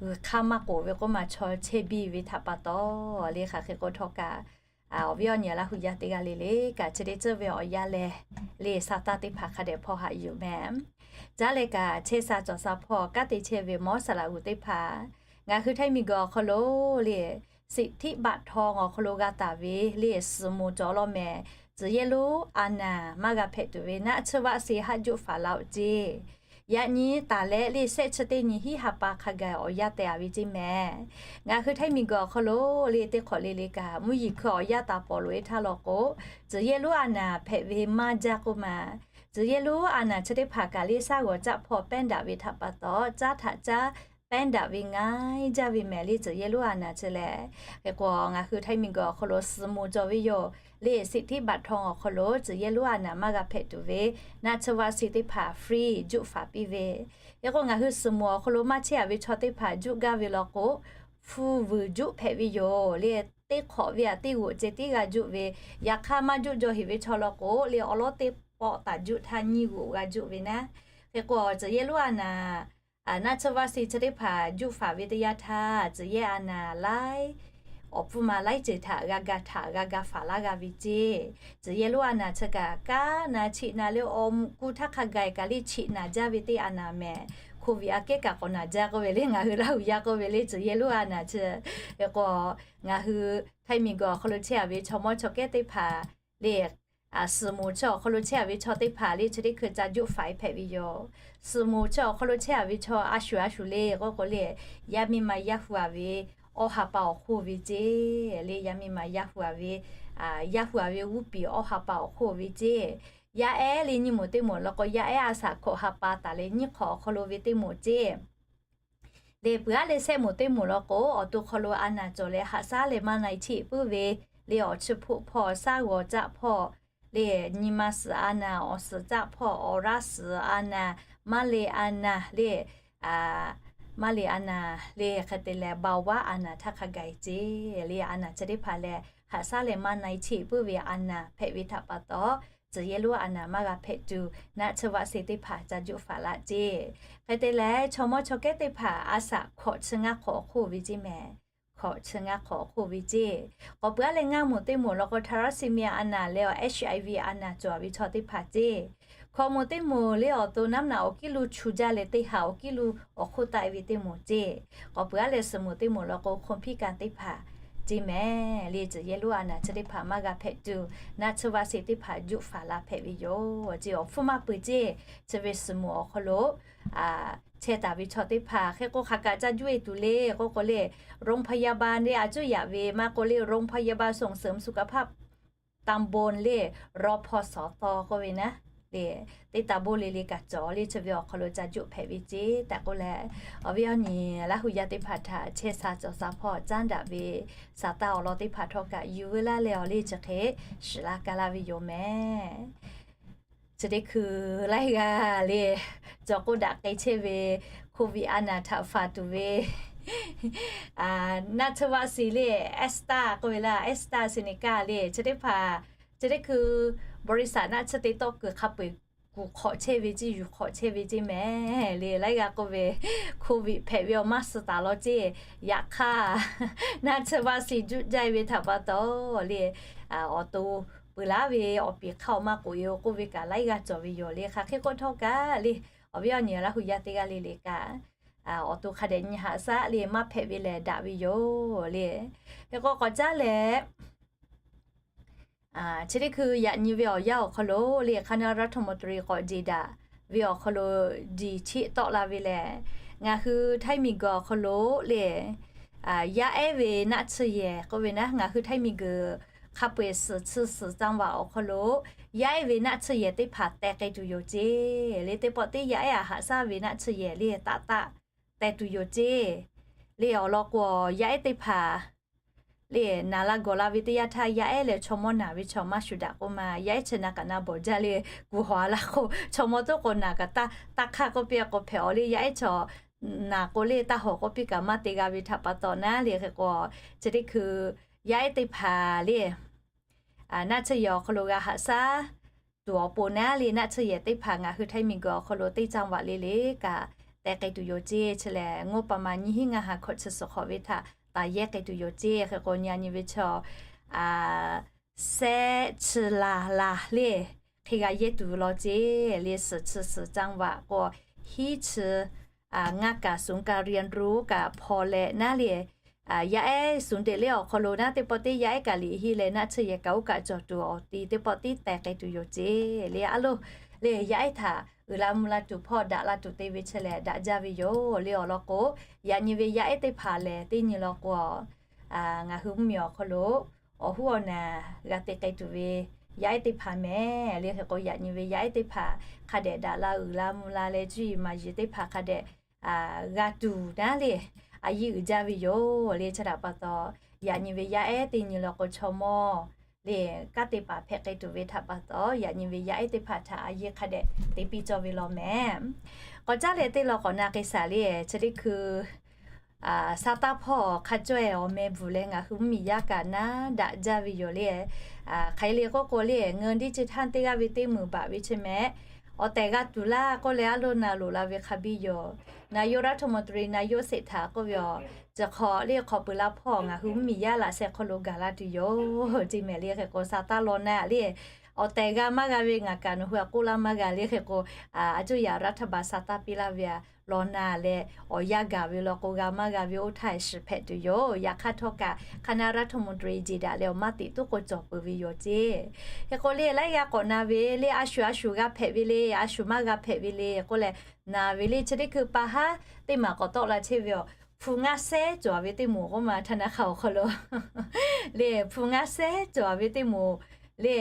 g'uiˬ hk'aˇ maˇ k'oˍ ve k'oˆ ma, chaw chehˇ biˇ ve htaꞈ pa taw le. Hk'aˬ hk'e k'o htawˇ kaꞈ, awˬ viˉ awˬ nyi Laˇ huˍ yaˇ teˇ g'aˇ le le kaꞈ, chi teˇ ceuˬ ve awˬ yanˇ leh le, sa taˇ teˇ hpaˍ hk'a dehꞈ hpawˇ haꞈ yuˬ meh. Caˉ leh kaꞈ, chehˇ sha cawˬ sha hpawˇ kanˉ te chehˇ ve mawˇ saˍ laꞈ g'uˬ teˇ hpaˍ, ngaˬ hui Htaiˇ miˬguiˬ awˬ hk'aw lo le, สิทธิบัตรทอง awˬ hk'aw lo g'a taˍ ve le, suhˍ moˍ cawˬ law meh. Tcuh yehˇ lonˉ a naˍ maˇ g'a hpehꞈ tuˬ ve naˆ tsuhˇ vaˆ se haˆ juˆ faˍ laˇ-oˆ ceˇ. Yaꞈ nyi taˍ leh le, shehˆ chi teˇ nyi hiˉ ha pa hk'a gaˬ awˬ yanˇ teh-a ve ceˇ meh. Ngaˬ hui Htaiˇ miˬguiˬ awˬ hk'aw lo le, teˇ hk'awꞈ le le kaꞈ mvuhˇ yeˬ hkui awˬ yanˇ taˍ pawˍ loꞈ-e htaˇ law k'o, tcuh yehˇ lonˉ a naˍ hpehꞈ ve maˇ jaˇ k'oˆ ma. Tcuh yehˇ lonˉ a naˍ chi teˇ hpaˍ kaꞈ le, shaˉ g'awˬ caˆ hpawˇ pehˉ daꞈ ve htaꞈ pa taw, caˉ htaꞈ caˉ pehˉ daꞈ ve ngaiˇ jaˇ ve mehˍ le, tcuh yehˇ lonˉ a naˍ chi lehˬ. Hk'e k'o, ngaˬ hui Htaiˇ miˬguiˬ awˬ hk'aw lo suhˍ moˍ cawˬ ve yoˬ le, สิทธิบัตรทอง awˬ hk'aw lo tcuh yehˇ lonˉ a naˍ maˇ g'a hpehꞈ tuˬ ve naˆ tsuhˇ vaˆ se teˇ hpaˍ free juˆ faˍ piˇ ve. Hk'e k'o, ngaˬ hui suhˍ moˍ awˬ hk'aw lo maˇ chehˇ-a ve chaw teˇ hpaˍ juˆ gaˇ ve law k'o, hpu vuiˬ juˆ hpehꞈ ve yoˬ le. Teˇ hk'awꞈ ve aꞈ teˇ g'oꞈ ceh tiˉ g'a juˆ ve, yaꞈ hk'aˇ maˇ juˆ jaw heˍ ve chaw law k'o le, awˉ lawˉ teˇ pawˆ taˍ juˆ htaˇ nyiˇ g'oꞈ g'a juˆ ve naˉ. Hk'e k'o, tcuh yehˇ lonˉ a naˍ, naˆ tsuhˇ vaˆ se chi teˇ hpaˍ juˆ faˍ ve teˇ yanˇ htaˇ, tcuh yehˇ a naˍ laiˉ awˬ pfuhˇ ma laiˉ ceuˬ htaꞈ g'a ga htaꞈ g'a ga faˍ laˇ g'a ve ceˇ. Tcuh yehˇ lonˉ a naˍ chi kaꞈ kanˉ na chiꞈ na le, awˬ mvuhꞈ ku htaˇ hk'a gaˬ kaꞈ le chiꞈ naˍ jaˇ ve teˇ a naˍ mehˍ. Covid aꞈ kehˉ kaꞈ k'awꞈ naˍ jaˇ k'oˆ ve le, ngaˬ hui Laˇ huˍ yaˇ k'oˆ ve le, tcuh yehˇ lonˉ a naˍ chi. Hk'e k'o, ngaˬ hui Htaiˇ miˬguiˬ awˬ hk'aw lo chehˇ-a ve chaw mawˇ chaw kehˉ teˇ hpaˍ le, suhˍ moˍ chi awˬ hk'aw lo chehˇ-a ve chaw teˇ hpaˍ le, chi teˇ hkui ca juˆ faˍ-e hpehꞈ ve yoˬ. Suhˍ moˍ chi awˬ hk'aw lo chehˇ-a ve chaw a shuˍ a shuˍ le k'oˆ k'o le, yaˇ miˇ ma yaˇ hu-a ve awˇ ha pa awˬ hk'oˆ ve ceˇ le, yaˇ miˇ ma yaˇ hu-a ve, yaˇ hu-a ve g'uˇ piˍ awˇ ha pa awˬ hk'oˆ ve ceˇ. Yaˇ ehˉ le nyiˇ moˍ teˇ moˍ law k'o, yaˇ ehˉ a shaꞈ hkawꞈ ha pa taˍ leh nyiˇ hk'awꞈ awˬ hk'aw lo ve teˇ moˍ ceˇ. Le peuˬ-a leh shehˆ moˍ teˇ moˍ law k'o, awˬ to hk'aw lo a naˍ cawˬ leh haꞈ shaˉ leh maˇ na-e cheˆ puiˉ ve le, awˬ chi hpoˆ hpawˇ, shaˉ g'awˬ caˆ hpawˇ le, nyi ma suhˍ a naˍ, awˬ suhˍ caˆ hpawˇ, awˬ raˇ suhˍ a naˍ, maˇ le a naˍ le, maˇ le a naˍ le, hk'e te leh เบาหวาน a naˍ htaˇ hk'a gaˬ-e ceˇ le, a naˍ chi teˇ hpaˍ lehˬ haꞈ shaˉ leh maˇ na-e cheˆ puiˉ ve a naˍ hpehꞈ ve htaꞈ pa taw, tcuh yehˇ lonˉ a naˍ maˇ g'a hpehꞈ tuˬ, naˆ tsuhˇ vaˆ se teˇ hpaˍ ca juˆ faˍ laˇ ceˇ. Hk'e te leh, chaw mawˇ chaw kehˉ teˇ hpaˍ a shaꞈ hkawꞈ chi ngaˇ hk'awꞈ awˬ hk'oˆ ve ceˇ mehˍ. Hkawꞈ chi ngaˇ hk'awꞈ awˬ hk'oˆ ve ceˇ. K'awꞈ peuˬ-a leh ngaˇ moˍ teˇ moˍ law k'o, thaˍraˍsiˍmiˍ a naˍ leh awˬ HIV a naˍ cawˬ-a ve chaw teˇ hpaˍ ceˇ. Hkawꞈ moˍ teˇ moˍ le, awˬ to naˉ naˆ awˬ kiˉ lo chu jaˇ leh teˇ haꞈ awˬ kiˉ lo awˬ hk'oˆ taˆ-e ve teˇ moˍ ceˇ. K'awꞈ peuˬ-a leh suhˍ moˍ teˇ moˍ law k'o, hk'oˆ hpiˇ kaꞈ teˇ hpaˍ ceˇ mehˍ le. Tcuh yehˇ lonˉ a naˍ chi teˇ hpaˍ maˇ g'a hpehꞈ tuˬ, naˆ tsuhˇ vaˆ siˍ teˇ hpaˍ juˆ faˍ la hpehꞈ ve yoˬ. Chi awˬ hpfuhˇ maˇ peuˬ ceˇ, chi ve suhˍ moˍ awˬ hk'aw lo chehˇ taˍ ve chaw teˇ hpaˍ hk'e k'o hk'aˬ kaꞈ ca juˆ e tuˬ le k'oˆ k'o le, โรงพยาบาล le a cuˇ yaꞈ ve maˇ k'o le โรงพยาบาลส่งเสริมสุขภาพตำบล le รพสต k'oˆ ve naˉ le, teˇ taˇ bon le le kaꞈ cawˬ le chi ve awˬ hk'aw lo ca juˆ hpehꞈ ve ceˇ tehꞈ k'oˆ leh, awˬ viˉ awˬ nyi Laˇ hu yaˇ teˇ hpaˍ htaꞈ chehˇ sha cawˬ sha hpawˇ caˉ daꞈ ve saˍ taˇ awˬ lawn teˇ hpaˍ htawˇ kaꞈ yuˬ veu laˇ leh awˬ le chi hk'e shiˍ la ka laˇ ve yoˬ mehˍ. Chi teˇ hkui laiˉ g'aˇ le, cawˬ k'oˆ daꞈ k'ai chehˇ ve โควิด a naˍ htaꞈ faˍ tuˬ ve naˆ tsuhˇ vaˆ siˍ le, AstraZeneca k'oˆ ve laˇ, AstraZeneca le chi teˇ hpaˍ, chi teˇ hkui บริษัท naˆ tsuhˇ te tawˆ kuiˬ hk'a peu-eˬ kuˬ hk'awꞈ chehˇ ve ceˇ, yuˬ hk'awꞈ chehˇ ve ceˇ mehˍ le. Laiˉ g'aˇ k'oˆ ve โควิด hpehꞈ ve awˬ maˇ suh taˍ law ceˇ. Yaꞈ hk'aˇ naˆ tsuhˇ vaˆ siˍ juˆ jaˇ e ve htaꞈ pa taw le, awˬ to peuˬ laˉ ve awˬ piˍ hk'aˇ awˬ maˇ k'oꞈ e-o k'oˆ ve kaꞈ laiˉ g'aˇ cawˬ ve yoˬ le. Hk'aˬ hk'e k'oˆ htawˇ kaꞈ le, awˬ viˉ awˬ nyi Laˇ hu yaˇ teˇ g'aˇ le le kaꞈ awˬ to hk'a dehꞈ nyi haꞈ shaˉ le maˇ hpehꞈ ve lehˬ daꞈ ve yoˬ le. Hk'e k'o k'awꞈ caˉ leh chi teˇ hkui yaꞈ nyi ve awˬ yanˇ awˬ hk'aw lo le คณะรัฐมนตรี k'awꞈ jeˬ daꞈ ve awˬ hk'aw lo diˬ cheˆ tawˆ la ve lehˬ, ngaˬ hui htaiˇ miˬguiˬ awˬ hk'aw lo le yaˇ ehˉ ve naˆ tsuhˇ yehˬ k'oˆ ve naˉ, ngaˬ hui htaiˇ miˬguiˬ hk'a peu-eˬ suhˍ chi suhˍ จังหวัด awˬ hk'aw lo yaˇ ehˉ ve naˆ tsuhˇ yehˬ teˇ hpaˍ teh k'ai tuˬ yoˬ ceˇ le. Teˇ pawˆ teˇ yaˇ ehˉ a haꞈ shaˉ ve naˆ tsuhˇ yehˬ le taꞈ taˆ teh tuˬ yoˬ ceˇ le. Awˬ lawn k'o, yaˇ ehˉ teˇ hpaˍ le naˍ la gawˬ la ve teˇ yanˇ htaˇ yaˇ ehˉ leh chaw mawˇ naˬ ve chaw maˇ shuˍ daꞈ k'oˆ ma, yaˇ ehˉ chi na kaꞈ na bawˬ jaˇ le, kuˬ hawˬ a laˇ k'o chaw mawˇ toˉ k'o naˬ kaꞈ taˇ hk'aˇ k'oˆ piˇ k'o hpehꞈ awˬ le. Yaˇ ehˉ chaw naˬ k'o le taˇ hawˬ k'oˆ piˇ kaꞈ maˇ te g'a ve htaꞈ pa taw naˉ le. Hk'e k'o chi teˇ hkui yaˇ ehˉ teˇ hpaˍ le naˆ tsuhˇ yehˬ awˬ hk'aw lo g'a haꞈ shaˉ tuˬ awˬ pon naˉ le, naˆ tsuhˇ yehˬ teˇ hpaˍ ngaˬ hui htaiˇ miˬguiˬ awˬ hk'aw lo teˇ จังหวัด le le kaꞈ teh k'ai tuˬ yoˬ ceˇ. Chi lehˬ งบประมาณ nyiˇ hinˉ ngaˇ ha hkawꞈ chi suhˍ hk'awꞈ ve htaꞈ taˍ yehˇ k'ai tuˬ yoˬ ceˇ. Hk'e k'o nyi a nyi ve chaw shehˆ chi laˬ laˬ le, hk'e g'a yehˇ tuˬ law ceˇ le. Suhˍ chi suhˍ จังหวัด k'o hiˉ chi ngaˇ kaꞈ ศูนย์การเรียนรู้ kaꞈ hpaw leh naˉ le, yaˇ ehˉ ศูนย์เด็กเล็ก awˬ hk'aw lo naˉ teˇ pawˆ teˇ yaˇ ehˉ kaꞈ liꞈ hiˆ leh naˆ tsuhˇ yehˬ kaꞈ oˇ kaꞈ cawˬ tuˬ awˬ ti teˇ pawˆ tiˉ teh k'ai tuˬ yoˬ ceˇ le. A loˍ le yaˇ ehˉ htaꞈ uiˍ la mvuh la tuˬ hpawˇ daꞈ la tuˬ te ve chi lehˬ daꞈ jaˇ ve yoˬ le. Awˬ lawn k'o, yaꞈ nyi ve yaˇ ehˉ teˇ hpaˍ lehˬ teˇ nyi law k'o, ngaˬ hui mvuhˇmiˬ awˬ hk'aw lo awˬ hoˉ awˬ naˬ g'a te k'ai tuˬ ve yaˇ ehˉ teˇ hpaˍ mehˍ le. Hk'e k'o yaꞈ nyi ve yaˇ ehˉ teˇ hpaˍ hk'a dehꞈ daꞈ la uiˍ la mvuh la leh cuˇ yiˍ maˍ yiˍ teˇ hpaˍ hk'a dehꞈ g'a tuˬ naˉ le, a yiˇ uiˍ jaˇ ve yoˬ le. Chi htaꞈ pa taw, yaꞈ nyi ve yaˇ ehˉ teˇ nyi law k'o chaw mawˇ le kanˉ te paˍ hpehꞈ k'ai tuˬ ve htaꞈ pa taw, yaꞈ nyi ve yaˇ ehˉ teˇ hpaˍ htaꞈ a yiˇ hk'a dehꞈ te piˇ cawˇ ve law mehˍ. K'awꞈ caˉ leh teˇ law k'awꞈ na k'ai shaˍ le, chi teˇ hkui sa taˇ hpawˇ hk'a caweh awˬ meh bvuhˬ leh ngaˬ hui mvuhˇmiˬ yaˇ kaꞈ naˉ daꞈ jaˇ ve yoˬ le. Hk'aˬ hk'e le k'oˆ k'o le, เงินดิจิทัล teˇ g'aˇ ve teˇ meunˍ baꞈ ve chi mehˍ, awˬ tehˬ g'a tuˬ laˇ k'oˆ leh a loˍ na loꞈ la ve hk'a biˇ yoˬ. นายกรัฐมนตรี นายกเศรษฐา k'oˆ ve awˬ, chi hk'awꞈ le hk'awꞈ peuˬ la hpawˇ ngaˬ hui mvuhˇmiˬ yaˇ laꞈ sheh hk'aw lo gaˬ la tuˬ yoˬ ceˇ mehˍ le. Hk'e k'o sa taˇ law na le, awˬ tehˬ g'a maˇ g'a ve ngaˬ kaꞈ nawˬ hui a k'oˆ laˇ maˇ g'a le. Hk'e k'o, a cuˇ yaꞈ รัฐบาล sa taˇ piˇ laˇ ve a law na leh, awˬ yanˇ gaˬ ve law k'o g'a maˇ g'a ve oˇ htaˇ shiˍ hpehꞈ tuˬ yoˬ. Yaꞈ hk'aˇ htawˇ kaꞈ คณะรัฐมนตรี jeˬ daꞈ leh awˬ maˇ teꞈ tuˉ k'o cawˬ peuˬ ve yoˬ ceˇ. Hk'e k'o le laiˉ g'aˇ k'awꞈ na ve le, a shuˍ a shuˍ g'a hpehꞈ ve le, a shuˍ maˇ g'a hpehꞈ ve le k'oˆ leh na ve le. Chi teˇ hkui pa haˉ teˇ maˬ k'awꞈ tawˆ la chehˇ ve awˬ, hpu ngaˇ sehˉ cawˬ ve teˇ moˍ k'oˆ ma ธนาคาร awˬ hk'aw lo le, hpu ngaˇ sehˉ cawˬ ve teˇ moˍ le,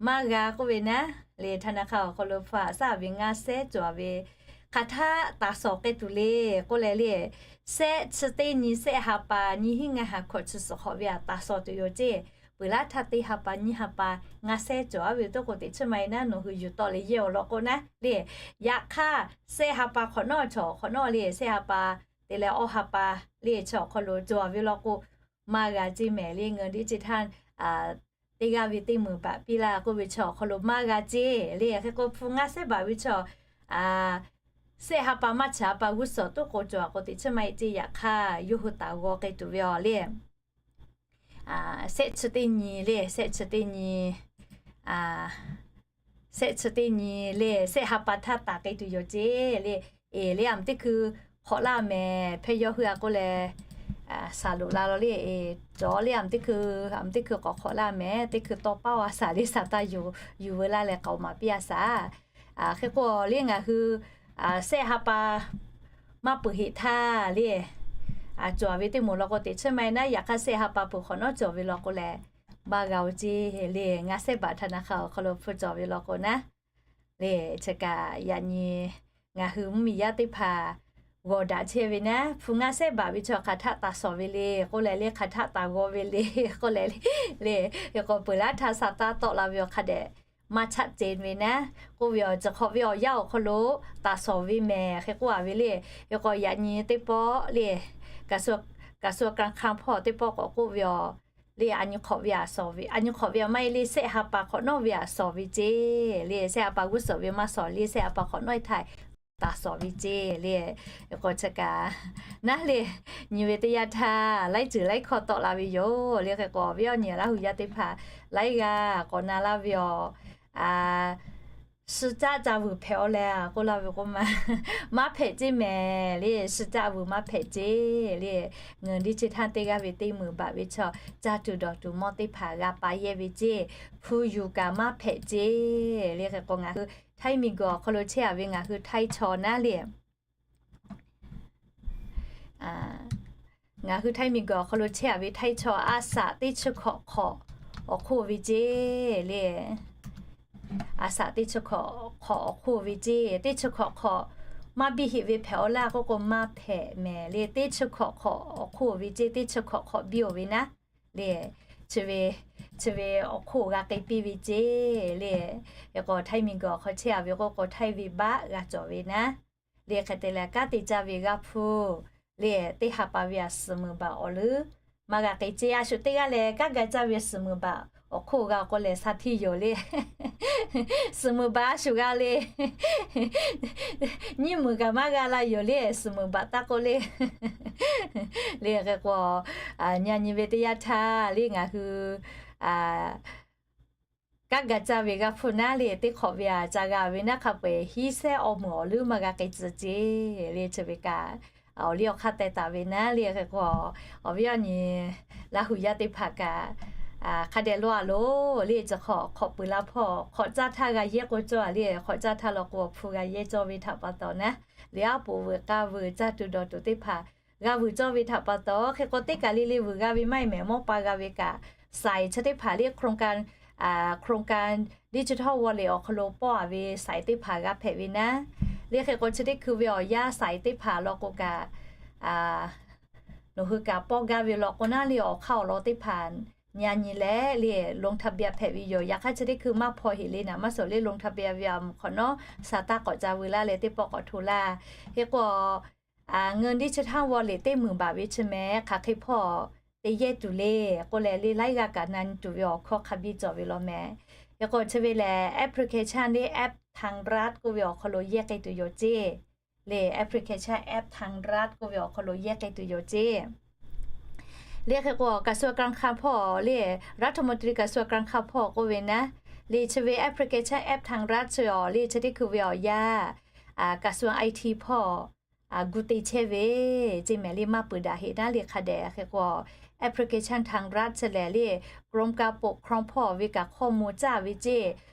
maˇ g'a k'oˆ ve naˉ le, ธนาคาร awˬ hk'aw lo hpu haꞈ shaˉ ve ngaˇ sehˉ cawˬ ve hk'aˬ htaˆ taˍ shawˍ k'ai tuˬ le k'oˆ leh le, sehˆ chi teˇ nyi sehˆ ha pa nyiˇ hinˉ ngaˇ ha hkawꞈ chi suhˍ hk'awꞈ ve a taˍ shawˍ tuˬ yoˬ ceˇ. Peuˬ laˇ htaˇ teˇ ha pa nyiˇ ha pa ngaˇ sehˉ cawˬ a ve yoˬ. Toˇ k'o teꞈ chiˇ ma e naˉ nawˬ hui yuˬ tawˆ leh yehˇ awˬ lawn k'o naˉ le, yaꞈ hk'aˇ sehˆ ha pa hk'awꞈ nawˉ chaw hk'awꞈ nawˉ le, sehˆ ha pa te leh awˇ ha pa le chi awˬ hk'aw lo cawˬ ve law k'o, maˇ g'a ceˇ mehˍ le. เงินดิจิทัล teˇ g'aˇ ve teˇ meunˍ baꞈ piˇ laˇ k'oˆ ve chi awˬ hk'aw lo maˇ g'a ceˇ le. Hk'e k'o hpu ngaˇ sehˉ baꞈ ve chi sehˆ ha pa maˇ chi ha pa g'uˇ suhˍ toˇ k'o cawˬ a k'o teꞈ chiˇ ma e ceˇ. Yaꞈ hk'aˇ yawˇ hui taˍ g'aw k'ai tuˬ ve awˬ le, sehˆ chi teˇ nyi le, sehˆ chi teˇ nyi, sehˆ chi teˇ nyi le, sehˆ ha pa htaˇ taˍ k'ai tuˬ yoˬ ceˇ le. Eˬ le, a meuꞈ teˇ hkui hk'awꞈ laˇ mehˍ hpehˇ yawˇ hui a k'oˆ leh, Saˍ loꞈ la law le, cawˬ le, a, teˇ hkui k'awꞈ hk'awꞈ laˇ mehˍ, teˇ hkui tawˇ paˉ a shaˍ le, shaˍ taˇ yuˬ yuˬ veu laˇ leh k'aoˍ maˍ piˇ a shaˍ. Hk'e k'o le ngaˬ hui shehˆ ha pa maˇ peuˬ heˆ htaˇ le, cawˬ ve teˇ moˍ law k'o teꞈ chiˉ maˇ heˆ naˉ, yaꞈ hk'aˇ shehˆ ha pa peuˬ hk'awꞈ nawˉ cawˬ ve law k'o leh, maˇ g'a-o ceˇ le. Ngaˇ shehˆ baꞈ htaꞈ na hk'a awˬ hk'aw lo hpu cawˬ ve law k'o naˉ le, chi kaꞈ yaꞈ nyi ngaˬ hui mvuhˇmiˬ yaˇ teˇ hpaˍ g'awˬ daꞈ chehˇ ve naˉ, hpu ngaˇ shehˆ baꞈ ve chaw hk'aˬ htaˆ taˍ shawˍ ve le k'oˆ leh le, hk'aˬ htaˆ taˍ g'aw ve le k'oˆ leh le, hk'e k'o peuˬ laˇ htaˇ shaˍ taˇ tawˆ la ve awˬ hk'a dehꞈ maˇ chaˆ ceh ve naˉ k'oˆ ve awˬ, chi hk'awꞈ ve awˬ yanˇ awˬ hk'aw lo taˍ shawˍ ve mehˍ hk'e k'oˆ a ve le. Hk'e k'o yaꞈ nyi teˇ pawˆ le, กระทรวงการคลัง hpawˇ teˇ pawˆ k'awꞈ k'oˆ ve awˬ le, a nyi hk'awꞈ ve a shawˍ ve, a nyi hk'awꞈ ve a maˇ heˆ le, shehˆ ha pa hk'awꞈ nawˉ ve a shawˍ ve ceˇ le. Shehˆ ha pa g'uˇ suhˍ ve maˇ shawˍ le, shehˆ ha pa hk'awꞈ nawˉ htaˇ taˍ shawˍ ve ceˇ le. Hk'e k'o chi kaꞈ naˉ le, nyi ve teˇ yanˇ htaˇ laiˉ ceuˬ laiˉ hkawˇ tawˆ la ve yoˬ le. Hk'e k'o awˬ viˉ awˬ nyi Laˇ huˍ yaˇ teˇ hpaˍ laiˉ g'aˇ k'awꞈ na laˇ ve awˬ, suh caˆ ca vuiˬ hpehꞈ-aw leh k'oˆ laˇ ve k'o ma, maˇ hpehꞈ ceˇ mehˍ le. Suh caˆ vuiˬ maˇ hpehꞈ ceˇ le. เงินดิจิทัล teˇ g'aˇ ve teˇ meunˍ baꞈ ve chaw caˇ tuˬ dawˬ tuˬ mawˇ teˇ hpaˍ g'a pa yehˇ ve ceˇ, hpu yuˬ kaꞈ maˇ hpehꞈ ceˇ le. Hk'e k'o ngaˬ hui Htaiˇ miˬguiˬ awˬ hk'aw lo chehˇ a ve ngaˬ hui Htaiˇ chaw naˉ le, ngaˬ hui Htaiˇ miˬguiˬ awˬ hk'aw lo chehˇ a ve Htaiˇ chaw a shaꞈ teˇ chi hkawꞈ hk'awꞈ awˬ hk'oˆ ve ceˇ le. A shaꞈ teˇ chi hkawꞈ hk'awꞈ awˬ hk'oˆ ve ceˇ, teˇ chi hkawꞈ hk'awꞈ maˇ biˇ heˆ ve hpehꞈ-aw laˇ k'oˆ k'o maˇ hpehꞈ mehˍ le. Teˇ chi hkawꞈ hk'awꞈ awˬ hk'oˆ ve ceˇ, teˇ chi hkawꞈ hk'awꞈ biˇ-oˬ ve naˉ le, chi ve, chi ve awˬ hk'oˆ g'a k'ai piˇ ve ceˇ le. Hk'e k'o Htaiˇ miˬguiˬ awˬ hk'aw chehˇ a ve k'oˆ k'o Htaiˇ ve baˆ g'a cawˬ ve naˉ le. Hk'e te leh kanˉ te caˇ ve g'a hpu le, teˇ ha pa ve a suhˍ meunˍ baꞈ awˬ leuˉ maˇ g'a k'ai ceˇ. A shu teˇ g'aˇ lehˬ kanˉ ga caˇ ve suhˍ meunˍ baꞈ awˬ hk'oˆ g'a k'oˆ leh sha htiˇ yoˬ le. Suhˍ meunˍ baꞈ a shu g'a le, nyiˇ meunˍ kaꞈ maˇ g'a la yoˬ le, suhˍ meunˍ baꞈ taˇ k'oˆ le. Le hk'e k'o, nyi nyi ve teˇ yanˇ htaˇ le ngaˬ hui kanˉ ga caˇ ve g'a hpu naˉ le, teˇ hk'awꞈ ve a ca g'a ve naˉ hk'a peu-eˬ hiˉ sehˉ awˬ meunˍ awˬ leuˉ maˇ g'a k'ai tcuh ceˇ le. Chi ve kaꞈ awˬ liˇ awˬ hk'aˇ teh taˍ ve naˉ le. Hk'e k'o awˬ viˉ awˬ nyi Laˇ huˍ yaˇ teˇ hpaˍ kaꞈ hk'a dehꞈ law a loˬ le. Chi hk'awꞈ hk'awꞈ peuˬ la hpawˇ hk'awꞈ caˇ htaˇ g'a yehˇ k'o cawˇ a le. Hk'awꞈ caˇ htaˇ law k'o awˬ hpu g'a yehˇ cawˇ ve htaꞈ pa taw naˉ le, aˉ poꞈ vuiˬ k'a vuiˬ caˇ tuˬ dawˬ tuˬ teˇ hpaˍ g'a vuiˬ cawˇ ve htaꞈ pa taw, hk'e k'o teˇ kaˬ le le vuiˬ g'a ve maˇ heˆ mehˍ, mawˇ pa g'a ve kaꞈ saiˍ chi teˇ hpaˍ le โครงการ digital wallet awˬ hk'aw lo pawˆ a ve saiˍ teˇ hpaˍ g'a hpehꞈ ve naˉ le. Hk'e k'o chi teˇ hkui ve awˬ yanˇ saiˍ teˇ hpaˍ law k'o kaꞈ nawˬ hui kaꞈ pawˆ gaˇ ve law k'o naˉ le, awˬ hk'aˇ awˬ lawn teˇ hpaˍ nyi nyi leh le ลงทะเบียน hpehꞈ ve yoˬ. Yaꞈ hk'aˇ chi teˇ hkui maˇ hpaw heˆ le naˉ, maˇ suhˍ le ลงทะเบียน ve a mvuhˬ hk'awꞈ nawˉ sha taˇ k'awꞈ ca veu laˇ leh teˇ pawˆ k'awꞈ hto laˇ. Hk'e k'o เงินดิจิทัลวอลเล็ต teˇ meunˍ baꞈ ve chi mehˍ hk'aˬ hk'e hpawˇ te yehˇ tuˬ le k'oˆ leh le laiˉ g'aˇ kaꞈ na nyi tuˬ ve awˬ hkawˇ hk'a biˇ cawˬ ve law mehˍ. Hk'e k'o chi ve lehˬ application le แอปทางรัฐ k'oˆ ve awˬ hk'aw lo yehˇ k'ai tuˬ yoˬ ceˇ. Le application แอปทางรัฐ k'oˆ ve awˬ hk'aw lo yehˇ k'ai tuˬ yoˬ ceˇ. Le hk'e k'o กระทรวงการคลัง hpawˇ le รัฐมนตรีกระทรวงการคลัง hpawˇ k'oˆ ve naˉ le chi ve application แอปทางรัฐ chi awˬ le chi teˇ hkui ve awˬ yanˇ กระทรวงไอที hpawˇ gu te chehˇ ve ceˇ mehˍ le, maˇ peuˬ daꞈ heˆ naˉ le hk'a dehꞈ. Hk'e k'o application ทางรัฐ chi lehˬ le กรมการปกครอง hpawˇ ve kaꞈ ข้อมูล caˇ ve ceˇ,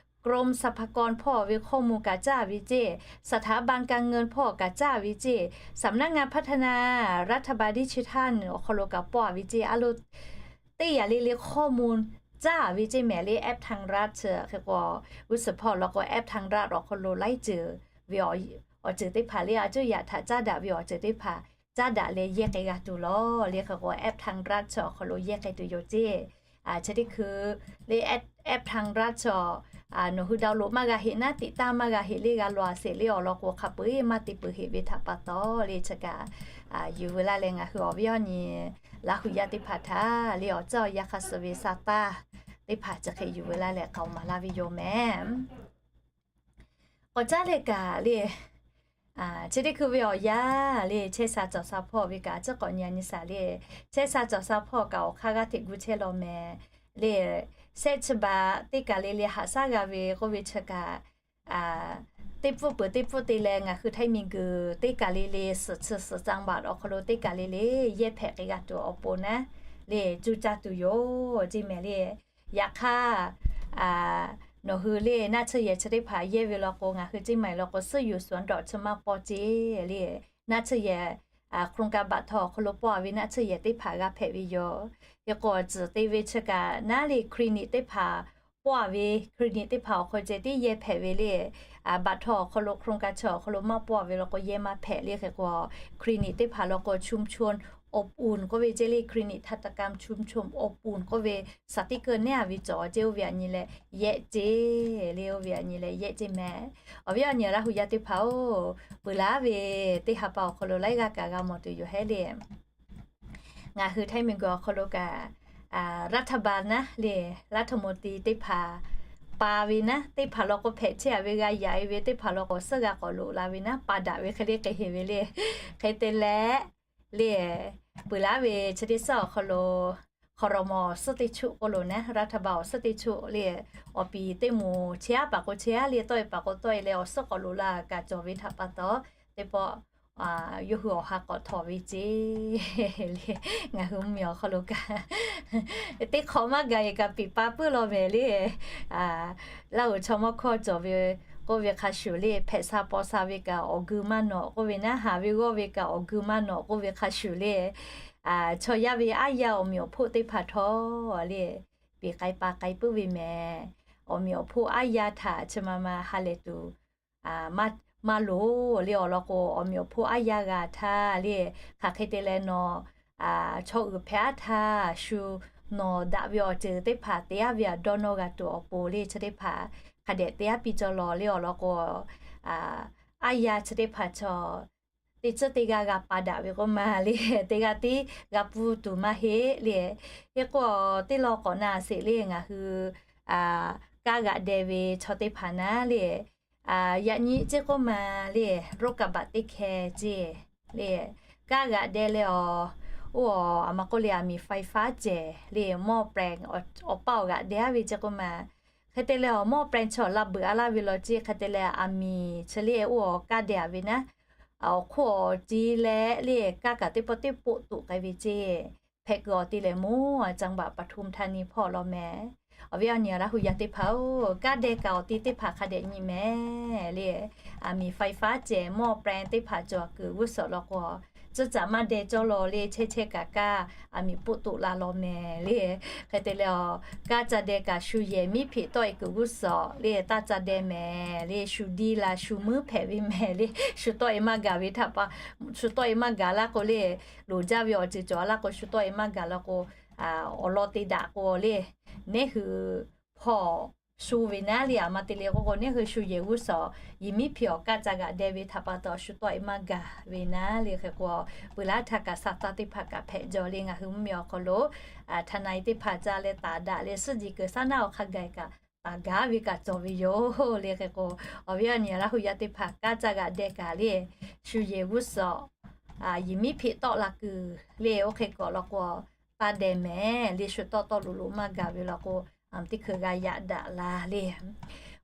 กรมสรรพากร hpawˇ ve ข้อมูล kaꞈ caˇ ve ceˇ, สถาบันการเงิน hpawˇ kaꞈ caˇ ve ceˇ, สำนักงานพัฒนารัฐบาลดิจิทัล awˬ hk'aw lo kaꞈ pawˆ ve ceˇ. A lo teˇ yanˇ le le ข้อมูล caˇ ve ceˇ mehˍ le แอปทางรัฐ chi. Hk'e k'o g'uˇ suhˍ hpawˇ law k'o แอปทางรัฐ awˬ hk'aw lo laiˉ ceuˬ ve awˬ ceuˬ teˇ hpaˍ le a cuˇ yaꞈ htaꞈ caˇ daꞈ ve awˬ ceuˬ teˇ hpaˍ caˇ daꞈ leh yehˇ k'ai g'a tuˬ law le. Hk'e k'o แอปทางรัฐ chi awˬ hk'aw lo yehˇ k'ai tuˬ yoˬ ceˇ. Chi teˇ hkui le แอปทางรัฐ chi nawˬ hui ดาวน์โหลด maˇ g'a heˆ naˉ, ติดตั้ง maˇ g'a heˆ le g'a law a sheˍ le awˬ lawn k'o hk'a peu-eˬ maˇ te peuˬ heˆ ve htaꞈ pa taw le chi kaꞈ yuˬ veu laˇ leh ngaˬ hui awˬ viˉ awˬ nyi Laˇ huˍ yaˇ teˇ hpaˍ htaꞈ le awˬ caˇ awˬ yanˇ hk'a suh ve sha taˇ teˇ hpaˍ chi hk'e yuˬ veu laˇ leh k'aoˍ maˍ laˇ ve yoˬ mehˍ. K'awꞈ caˉ leh kaꞈ le chi teˇ hkui ve awˬ yanˇ le chehˇ sha cawˬ sha hpawˇ ve kaꞈ a ciˉ k'awꞈ nyi nyi shaˍ le. Chehˇ sha cawˬ sha hpawˇ kaꞈ awˬ hk'aˇ g'aˇ hteꞈ gu chehˇ law mehˍ le. Shehˆ chi baꞈ teˇ kaˬ le le haꞈ shaˉ g'a ve k'oˆ ve chi kaꞈ teˇ pfuhˇ peuˬ teˇ pfuhˇ te leh ngaˬ hui ไทย miˬguiˬ teˇ kaˬ le le suhˍ chi suhˍ จังหวัด awˬ hk'aw lo teˇ kaˬ le le yehˇ hpehꞈ k'ai g'a tuˬ awˬ pon naˉ le, cuˇ caˇ tuˬ yoˬ ceˇ mehˍ le. Yaꞈ hk'aˇ, nawˬ hui le naˆ tsuhˇ yehˬ chi teˇ hpaˍ yehˇ ve law k'o, ngaˬ hui ceˇ maiˬ law k'o suhˉ yuˬ suhˍ dawꞈ chi maˇ paw ceˇ le. Naˆ tsuhˇ yehˬ โครงการ บัตรทอง awˬ hk'aw lo pawˆ-a ve naˆ tsuhˇ yehˬ teˇ hpaˍ g'a hpehꞈ ve yoˬ. Hk'e k'o, tzuhˬ te ve chi kaꞈ naˉ le คลินิก teˇ hpaˍ pawˆ-a ve คลินิก teˇ hpaˍ awˬ hk'aw ceh tiˉ yehˇ hpehꞈ ve le. Baꞈ htaw awˬ hk'aw lo โครงการ chi awˬ hk'aw lo maˇ pawˆ-a ve law k'o yehˇ maˇ hpehꞈ le. Hk'e k'o, คลินิก teˇ hpaˍ law k'o ชุมชนอบอุ่น k'oˆ ve ceˇ le, คลินิกทันตกรรมชุมชนอบอุ่น k'oˆ ve shaˍ tiˆ keu nehˉ-a ve cawˬ ceˇ. Oˇ ve aꞈ nyi leh yehˆ ceˇ le, oˇ ve aꞈ nyi leh yehˆ ceˇ mehˍ. Awˬ viˉ awˬ nyi Laˇ hu yaˇ teˇ hpaˍ-oˬ, peuˬ laˇ ve teˇ ha pa awˬ hk'aw lo laiˉ g'aˇ kaꞈ g'a mawˬ tuˬ yoˬ hehˉ le. Ngaˬ hui ไทย miˬguiˬ awˬ hk'aw lo kaꞈ, รัฐบาล naˉ le, รัฐมนตรี teˇ hpaˍ pa ve naˉ, teˇ hpaˍ law k'o hpehꞈ chehˇ-a ve g'a yaꞈ-e ve, teˇ hpaˍ law k'o suhˉ g'a k'awꞈ loꞈ la ve naˉ, pa daꞈ ve hk'e le k'ai heˍ ve le. Hk'e te leh le, peuˬ laˇ ve chi teˇ suhˉ awˬ hk'aw lo ครม. suhˉ teˇ chuˆ k'oˆ lo naˉ, รัฐบาล awˬ suhˉ teˇ chuˆ le, awˬ piˍ teˇ moˍ chehˇ-a paˍ k'o chehˇ-a le, tawˆ-e paˍ k'o tawˆ-e leh awˬ suhˉ k'awꞈ loꞈ la kaꞈ cawˬ ve htaꞈ pa taw, teˇ pawˆ yawˇ hui awˬ ha k'awꞈ htawnˍ ve ceˇ le. Ngaˬ hui mvuhˇmiˬ awˬ hk'aw lo kaꞈ teˇ hk'awꞈ maˇ gaˬ-e kaꞈ piˍ pa puiˉ law mehˍ le. Laˇ hu chaw mawˇ hkawˇ cawˬ ve k'oˆ ve hk'a shuˍ le, hpehꞈ sha paw sha ve kaꞈ awˬ geu maˇ nawꞈ k'oˆ ve naˉ, haˍ ve g'awˇ ve kaꞈ awˬ geu maˇ nawꞈ k'oˆ ve hk'a shuˍ le, chaw yaˇ ve aˉ yaˇ awˬ meꞈ awˬ hponˇ teˇ hpaˍ htawˇ le, piˍ k'ai pa k'ai puiˉ ve mehˍ. Awˬ meꞈ awˬ hponˇ aˉ yaˇ htaꞈ chi ma ma ha lehˬ tuˬ maˇ loˍ le. Awˬ lawn k'o, awˬ meꞈ awˬ hponˇ aˉ yaˇ g'a htaˇ le, hk'aˬ hk'e te leh nawˬ chaw uiˍ hpehꞈ-a htaˇ shu nawˬ daꞈ ve awˬ ceuˬ teˇ hpaˍ te-a ve aꞈ dawˇ nawˇ g'a tuˬ awˬ pon le, chi teˇ hpaˍ hk'a dehꞈ te-a piˇ cawˇ law le. Awˬ lawn k'o, aˉ yaˇ chi teˇ hpaˍ chaw teˇ tcuhˉ teˇ g'aˇ g'a pa daꞈ ve k'oˆ ma le, teˇ g'aˇ tiˉ g'a pfuhˇ tuˬ maˇ heˆ le. Hk'e k'o, teˇ law k'awꞈ na sheˍ le, ngaˬ hui kanˉ g'aꞈ deh ve chaw teˇ hpaˍ naˉ le, yaꞈ nyi ceˇ k'oˆ ma le, โรคระบาด teˇ hkeh ceˇ le, kanˉ g'aꞈ deh leh awˬ, oˇ awˬ, aˬ ma k'oˆ le, aˬ miˍ ไฟฟ้า cehˬ le, หม้อแปลง awˬ paˇ awˬ g'aꞈ deh-a ve ceˇ k'oˆ ma. Hk'e te leh awˬ หม้อแปลง chaw laˇ beuꞈ-a laˇ ve law ceˇ, hk'e te leh aˬ miˍ chi le oˇ awˬ kanˉ deh-a ve naˉ, awˬ hk'oˆ awˬ ti leh le kanˉ kaꞈ teˇ pawˆ teˇ poˆ toꞈ k'ai ve ceˇ. Hpehꞈ kuiˬ awˬ ti lehˬ moˍ, จังหวัดปทุมธานี hpawˇ law mehˍ. Awˬ viˉ awˬ nyi Laˇ hu yaˇ teˇ hpaˍ-oˬ, kanˉ deh kaꞈ awˬ ti teˇ hpaˍ hk'a dehꞈ nyi mehˍ le. Aˬ miˍ ไฟฟ้า cehˬ หม้อแปลง teˇ hpaˍ cawˬ kuiˬ g'uˇ suhˍ law k'o, tcuhˉ caꞈ maˇ deh cawˇ law le, chehˇ chehˇ kaꞈ kaˇ aˬ miˍ poˆ toꞈ la law mehˍ le. Hk'e te leh awˬ, kanˉ ca deh kaꞈ shu yehˬ miˉ hpeꞈ tawˆ-e kuiˬ g'uˇ suhˍ le, taˇ ca deh mehˍ le, shu diˇ la shu muiˉ hpehꞈ ve mehˍ le. Shu tawˆ-e maˇ gaˬ ve htaꞈ pa, shu tawˆ-e maˇ gaˬ laˇ k'o le, loˍ jaˇ ve awˬ ceuˬ cawˬ-a laˇ k'o, shu tawˆ-e maˇ gaˬ law k'o, awˬ lawn te daꞈ k'o le, neˉ hui hpawˇ shu ve naˉ le, aˬ ma te le k'oˆ k'o, neˉ hui shu yehˬ g'uˇ suhˍ yehˬ miˉ hpeꞈ awˬ kanˉ ca g'aꞈ deh ve htaꞈ pa taw shu tawˆ-e maˇ gaˬ ve naˉ le. Hk'e k'o, peuˬ laˇ htaˇ kaꞈ sa taˇ teˇ hpaˍ kaꞈ hpehꞈ jaw le. Ngaˬ hui mvuhˇmiˬ awˬ hk'aw lo ทนาย teˇ hpaˍ ca leh taˍ daꞈ leh suhˉ ji kuiˬ saˉ naˉ awˬ hk'a gaˬ kaꞈ taˍ gaˬ ve kaꞈ cawˬ ve yoˬ le. Hk'e k'o, awˬ viˉ awˬ nyi Laˇ hu yaˇ teˇ hpaˍ kanˉ ca g'aꞈ deh kaꞈ le, shu yehˬ g'uˇ suhˍ yehˬ miˉ hpeꞈ tawˆ la kuiˬ le, oˇ hk'e k'awꞈ law k'o, taˇ deh mehˍ le, shu tawˆ tawˆ loꞈ loꞈ maˇ gaˬ ve law k'o, teˇ hkui g'a yaꞈ daꞈ la le.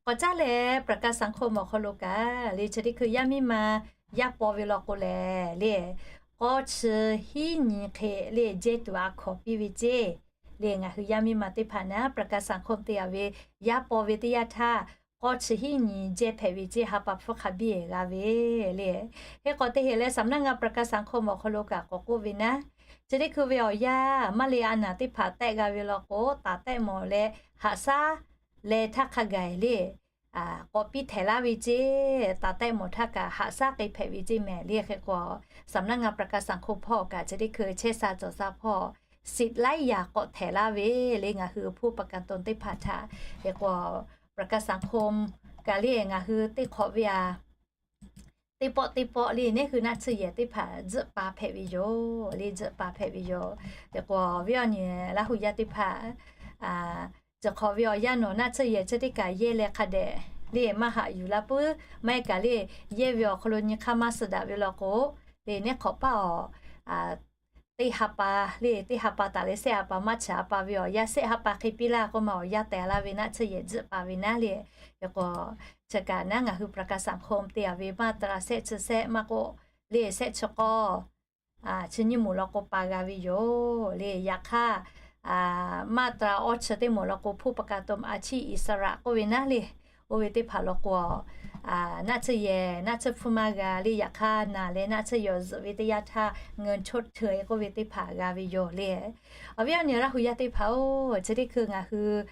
K'awꞈ caˉ leh ประกันสังคม awˬ hk'aw lo kaꞈ le, chi teˇ hkui yaˇ miˇ ma yaˇ paw ve law k'o lehˬ le, k'awˇ chi hiˉ nyi hk'e le jehˇ tuˬ a hkawˍ piˇ ve ceˇ le. Ngaˬ hui yaˇ miˇ ma teˇ hpaˍ naˉ ประกันสังคม te-a ve yaˇ paw ve teˇ yanˇ htaˇ, k'awˇ chi hiˉ nyi jehˇ hpehꞈ ve ceˇ, ha pa hpfuhˇ hk'a biˇ g'a ve le. Hk'e k'awꞈ te heˍ leh สำนักงานประกันสังคม awˬ hk'aw lo kaꞈ k'awꞈ k'oˆ ve naˉ, chi teˇ hkui ve awˬ yanˇ maˇ le a naˍ teˇ hpaˍ tehˆ g'a ve law k'o, taˍ tehˆ mawˬ leh haꞈ shaˉ leh htaˇ hk'a gaˬ le, k'awꞈ piˇ htehˍ laˇ ve ceˇ. Taˍ tehˆ mawˬ htaˇ kaꞈ haꞈ shaˉ k'ai hpehꞈ ve ceˇ mehˍ le. Hk'e k'o, สำนักงานประกันสังคม hpawˇ kaꞈ chi teˇ hkui chehˇ sha cawˬ sha hpawˇ สิทธิ์ไร้ยา k'awꞈ htehˍ laˇ ve le, ngaˬ hui ผู้ประกันตน teˇ hpaˍ htaꞈ. Hk'e k'o, ประกันสังคม kaꞈ le ngaˬ hui teˇ hk'awꞈ ve a teˇ pawˆ teˇ pawˆ le neˉ hui naˆ tsuhˇ yehˬ teˇ hpaˍ tzuhꞈ pa hpehꞈ ve yoˬ le, tzuhꞈ pa hpehꞈ ve yoˬ. Hk'e k'o, awˬ viˉ awˬ nyi Laˇ hu yaˇ teˇ hpaˍ tzuhꞈ hk'awꞈ ve awˬ yanˇ nawˬ naˆ tsuhˇ yehˬ chi teˇ kaꞈ yehˇ leh hk'a dehꞈ le maˇ haꞈ yuˬ la puiˉ, maˇ heˆ kaꞈ le yehˇ ve awˬ hk'aw lo nyi hk'aˇ maˇ suh daꞈ ve law k'o, le neˉ hk'awꞈ paˇ awˬ teˇ ha pa le, teˇ ha pa taˍ leh shehˆ ha pa maˇ chi ha pa ve awˬ yanˇ, shehˆ ha pa hk'e piˇ laˇ k'oˆ ma awˬ yanˇ tehˬ laˇ ve naˆ tsuhˇ yehˬ tzuhˆ pa ve naˉ le. Hk'e k'o, chi kaꞈ naˉ ngaˬ hui ประชาสังคม te a ve มาตรา shehˆ chi shehˆ maˇ k'oˆ le, shehˆ chi k'awˇ chi nyiˇ moˍ law k'o pa g'a ve yoˬ le. Yaꞈ hk'aˇ, มาตรา awˇ chi teˇ moˍ law k'o ผู้ประกันตนอาชีพอิสระ k'oˆ ve naˉ le. Oˇ ve teˇ hpaˍ law k'o, naˆ tsuhˇ yehˬ naˆ tsuhˇ hpfuhˇ maˇ g'a le. Yaꞈ hk'aˇ naˬ leh naˆ tsuhˇ yehˬ zuhꞈ ve teˇ yanˇ htaˇ เงินชดเชย k'oˆ ve teˇ hpaˍ g'a ve yoˬ le. Awˬ viˉ awˬ nyi Laˇ hu yaˇ teˇ hpaˍ-oˬ, chi teˇ hkui ngaˬ hui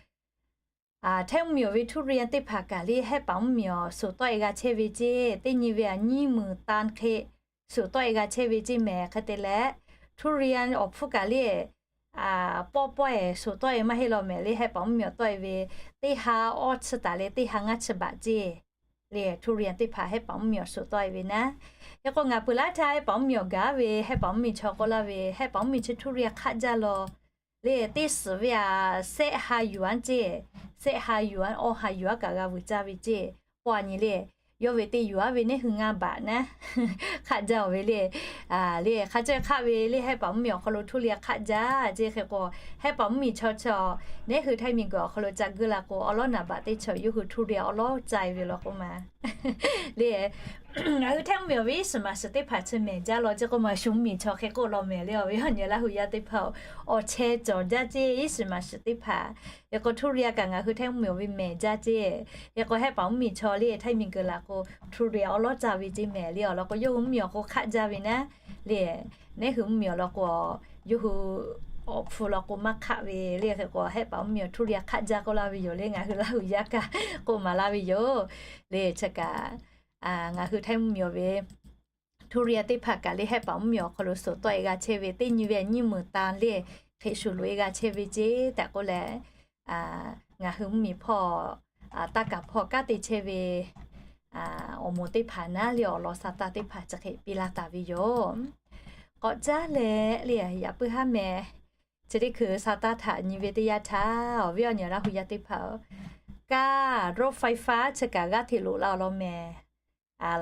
แท่ง mvuhˇmiˬ awˬ ve ทุเรียน teˇ hpaˍ kaꞈ le แท่ง mvuhˇmiˬ awˬ suˍ tawˆ e g'a chehˇ ve ceˇ, teˇ nyi ve aꞈ nyiˇ meunˍ ตัน hk'e suˍ tawˆ e g'a chehˇ ve ceˇ mehˍ. Hk'e te leh ทุเรียน awˬ hpfuhˇ kaꞈ le, pawˆ pawˆ-eˬ suˍ tawˆ e maˇ heˆ law mehˍ le, แท่ง mvuhˇmiˬ awˬ tawˆ e ve teˇ ha awˇ chi taˍ leh teˇ ha ngaˇ chi baꞈ ceˇ le. ทุเรียน teˇ hpaˍ แท่ง mvuhˇmiˬ awˬ suˍ tawˆ e ve naˉ. Hk'e k'o ngaˬ peuˬ laˇ htaˇ แท่ง mvuhˇmiˬ awˬ gaˬ ve แท่ง mvuhˇmiˬ chaw k'oˆ laˇ ve, แท่ง mvuhˇmiˬ chi ทุเรียน hk'aˆ jaˇ law le. Teˇ suhˍ ve aꞈ shehˆ ha yuˬ-anˉ ceˇ, shehˆ ha yuˬ-anˉ awˇ ha yuˬ-anˉ kaꞈ g'a vuiˬ caˇ ve ceˇ. K'o a nyi le, yawˇ ve te yuˬ-aˉ ve neˇ hui ngaˇ baꞈ naˉ hk'aˆ jaˇ-oˬ ve le. Le hk'a ceh hk'aˆ ve le, แท่ง mvuhˇmiˬ awˬ hk'aw lo ทุเรียน hk'aˆ jaˇ ceˇ. Hk'e k'o แท่ง mvuhˇmiˬ chaw chaw neˇ hui ไทย miˬ guiˬ awˬ hk'aw lo ca guˇ la k'o, awˉ lawˉ naˍ baꞈ teˇ chaw yawˇ hui ทุเรียน awˉ lawˉ caˇ ve law k'oˆ ma le. Ngaˬ hui แท่ง mvuhˇmiˬ awˬ ve iˉ shiˍ maˍ shiˍ teˇ hpaˍ chi mehˍ jaˇ law ceˇ k'oˆ ma, shu mvuhˇmiˬ chaw hk'e k'oˆ law mehˍ le. Awˬ viˉ awˬ nyi Laˇ hu yaˇ teˇ hpaˍ-oˬ, awˬ chehˇ cawˬ jaˇ ceˇ, iˉ shiˍ maˍ shiˍ teˇ hpaˍ. Hk'e k'o ทุเรียน kaꞈ ngaˬ hui แท่ง mvuhˇmiˬ awˬ ve mehˍ jaˇ ceˇ. Hk'e k'o แท่ง mvuhˇmiˬ chaw le ไทย miˬ guiˬ laˬ k'o ทุเรียน awˉ lawˉ caˇ ve ceˇ mehˍ le. Awˬ lawn k'o yawˇ hui mvuhˇmiˬ awˬ k'o hk'aˆ jaˇ ve naˉ le. Neˇ hui mvuhˇmiˬ awˬ lawn k'o, yawˇ hui awˬ hpu lawn k'o maˇ hk'aˆ ve le. Hk'e k'o แท่ง mvuhˇmiˬ awˬ ทุเรียน hk'aˆ jaˇ k'oˆ laˇ ve yoˬ le. Ngaˬ hui Laˇ hu yaˇ kaꞈ k'oˆ maˍ laˇ ve yoˬ le. Chi kaꞈ ngaˬ hui ไทย mvuhˇmiˬ awˬ ve ทุเรียน teˇ hpaˍ kaꞈ le แท่ง mvuhˇmiˬ awˬ hk'aw lo suˍ tawˆ e g'a chehˇ ve, teˇ nyi ve aꞈ nyiˇ meunˍ ตัน le, hk'e shuˍ loꞈ e g'a chehˇ ve ceˇ tehꞈ k'oˆ leh, ngaˬ hui mvuhˇmiˬ hpawˇ taˇ kaˍ hpawˇ kanˉ te chehˇ ve awˬ moˍ teˇ hpaˍ naˉ le, awˬ lawn sa taˇ teˇ hpaˍ chi hk'e piˇ laˇ taˍ ve yoˬ. K'awꞈ caˉ leh le, yaꞈ puiˉ haˉ meh, chi teˇ hkui sa taˇ htaꞈ nyi ve teˇ yanˇ htaˇ, awˬ viˉ awˬ nyi Laˇ hu yaˇ teˇ hpaˍ-oˬ, kaˇ รถไฟฟ้า chi kaꞈ g'aˇ hteꞈ loꞈ la awˬ lawn mehˍ.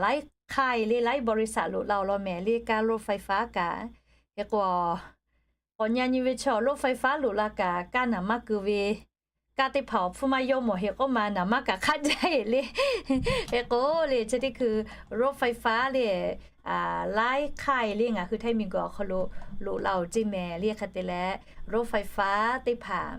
Laiˉ hk'aˇ e le, laiˉ บริษัท loꞈ la awˬ lawn mehˍ le, kaˇ รถไฟฟ้า kaꞈ. Hk'e k'o, k'awꞈ nyi nyi ve chaw รถไฟฟ้า loꞈ la kaꞈ, kaˇ naˍ maˇ keu ve, kaˇ teˇ hpaˍ awˬ hpfuhˇ maˇ yawˇ mawˬ heꞈ k'oˆ ma, naˍ maˇ kaꞈ hk'aˆ jaˇ e le. Hk'e k'o le, chi teˇ hkui รถไฟฟ้า le, laiˉ hk'aˇ e le ngaˬ hui ไทย miˬ guiˬ awˬ hk'aw lo loꞈ la oˬ ceˇ mehˍ le. Hk'e te leh รถไฟฟ้า teˇ hpaˍ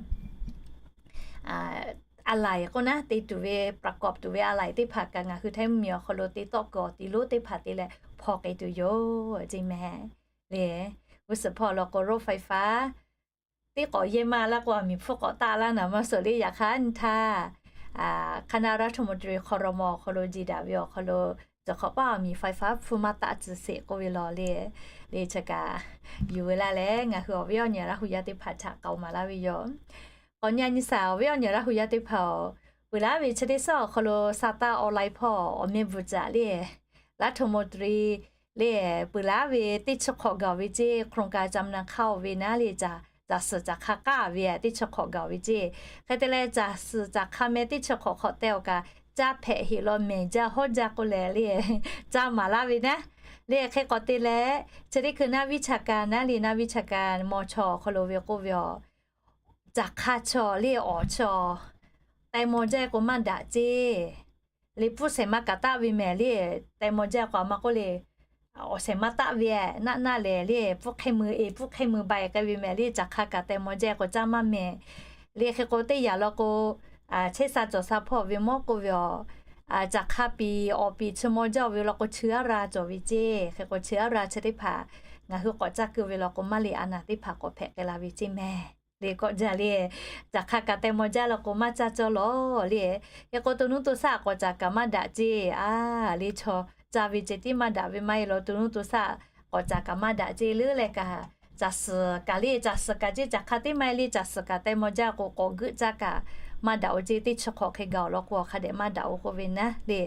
อะไหล่ k'oˆ naˉ, te tuˬ ve ประกอบ tuˬ ve อะไหล่ teˇ hpaˍ kaꞈ ngaˬ hui ไทย miˬ awˬ hk'aw lo te tawˆ kuiˬ awˬ ti lonˉ teˇ hpaˍ te leh hpaw k'ai tuˬ yoˬ ceˇ mehˍ le. G'uˇ suhˍ hpawˇ law k'o รถไฟฟ้า teˇ k'awꞈ yehˇ maˇ laˇ k'o, aˬ miˍ hpfuhˇ k'awꞈ taˆ laˇ naˍ maˇ suhˍ le. Yaꞈ hk'aˇ nyi htaˇ คณะรัฐมนตรี ครม. awˬ hk'aw lo ji daꞈ ve awˬ hk'aw lo cawˬ hk'awꞈ paˆ aˬ miˍ ไฟฟ้า hpfuhˇ maˇ taˆ tcuh sheˍ k'oˆ ve law le. Le chi kaꞈ yuˬ ve laˇ leh, ngaˬ hui awˬ viˉ awˬ nyi Laˇ hu yaˇ teˇ hpaˍ htaꞈ k'aoˍ maˍ laˇ ve yoˬ. K'awꞈ nyi nyi shaˍ, awˬ viˉ awˬ nyi Laˇ hu yaˇ teˇ hpaˍ-oˬ, peuˬ laˉ ve chi teˇ suhˉ awˬ hk'aw lo sa taˇ awˬ lai hpawˇ awˬ meh bvuhꞈ caꞈ le, รัฐมนตรี le, peuˬ laˉ ve teˇ chi hk'awꞈ gaˬ ve ceˇ, โครงการจำนำข้าว ve naˉ le, caˬ suhˍ caˬ hk'a k'aˉ ve teˇ chi hk'awꞈ gaˬ ve ceˇ. Hk'e te leh caˬ suhˍ caˬ hk'a meh teˇ chi hk'awꞈ hk'awꞈ teh awˬ kaꞈ, caˇ hpehꞈ heꞈ law mehˍ jaˇ hawˉ jaˇ k'oˆ leh le, caˇ maˍ laˇ ve naˉ. Le hk'e k'awꞈ te leh, chi teˇ hkui naˆ viˉ ชาการ naˉ le, naˆ viˉ ชาการ maw chaw awˬ hk'aw lo ve k'oˆ ve aˬ, caˬ hk'a chaw le awˬ chaw teh maw jaˇ k'o maˇ daꞈ ceˇ. Le puˇ shehˍ maˇ kaꞈ taˆ ve mehˍ le, teh maw jaˇ k'o a ma k'oˆ le, awˬ shehˍ maˇ taˆ ve naˆ naˆ lehˬ le, puˇ hk'e mui e puˇ hk'e mui ba e k'ai ve mehˍ le, caˬ hk'a kaꞈ teh maw jaˇ k'o caˇ maˇ mehˍ. Le hk'e k'o teˇ yanˇ law k'o, chehˇ sha cawˬ sha hpawˇ ve mawˇ k'oˆ ve aˬ, caˬ hk'a piˍ awˬ piˍ chi maw jaˇ ve law k'o, chi aˉ ra cawˬ ve ceˇ. Hk'e k'o chi aˉ ra chi teˇ hpaˍ ngaˬ hui k'awꞈ caˇ keu ve law k'o, maˇ le a naˍ teˇ hpaˍ k'awꞈ hpehꞈ k'ai la ve ceˇ mehˍ. Le k'awꞈ jaˇ le, caˬ hk'a kaꞈ teh maw jaˇ law k'o maˇ caˇ cawˇ lawˬ le. Hk'e k'o to nuˇ to shaˆ k'awꞈ caˬ kaꞈ maˇ daꞈ ceˇ. A le chaw caˇ ve ceh tiˉ maˇ daꞈ ve maˇ heˆ law, to nuˇ to shaˆ k'awꞈ caˬ kaꞈ maˇ daꞈ ceˇ leuˉ leh kaꞈ, caˬ suhˍ kaꞈ le, caˬ suhˍ kaꞈ ceˇ, caˬ hk'a teˇ maˇ heˆ le, caˬ suhˍ kaꞈ teh maw jaˇ k'o k'awꞈ geuˆ caˇ kaꞈ maˇ daꞈ-oˬ ceˇ, teˇ chi hk'awꞈ hk'e gaˬ-oˬ law k'o hk'a dehꞈ maˇ daꞈ-oˬ k'oˆ ve naˉ le.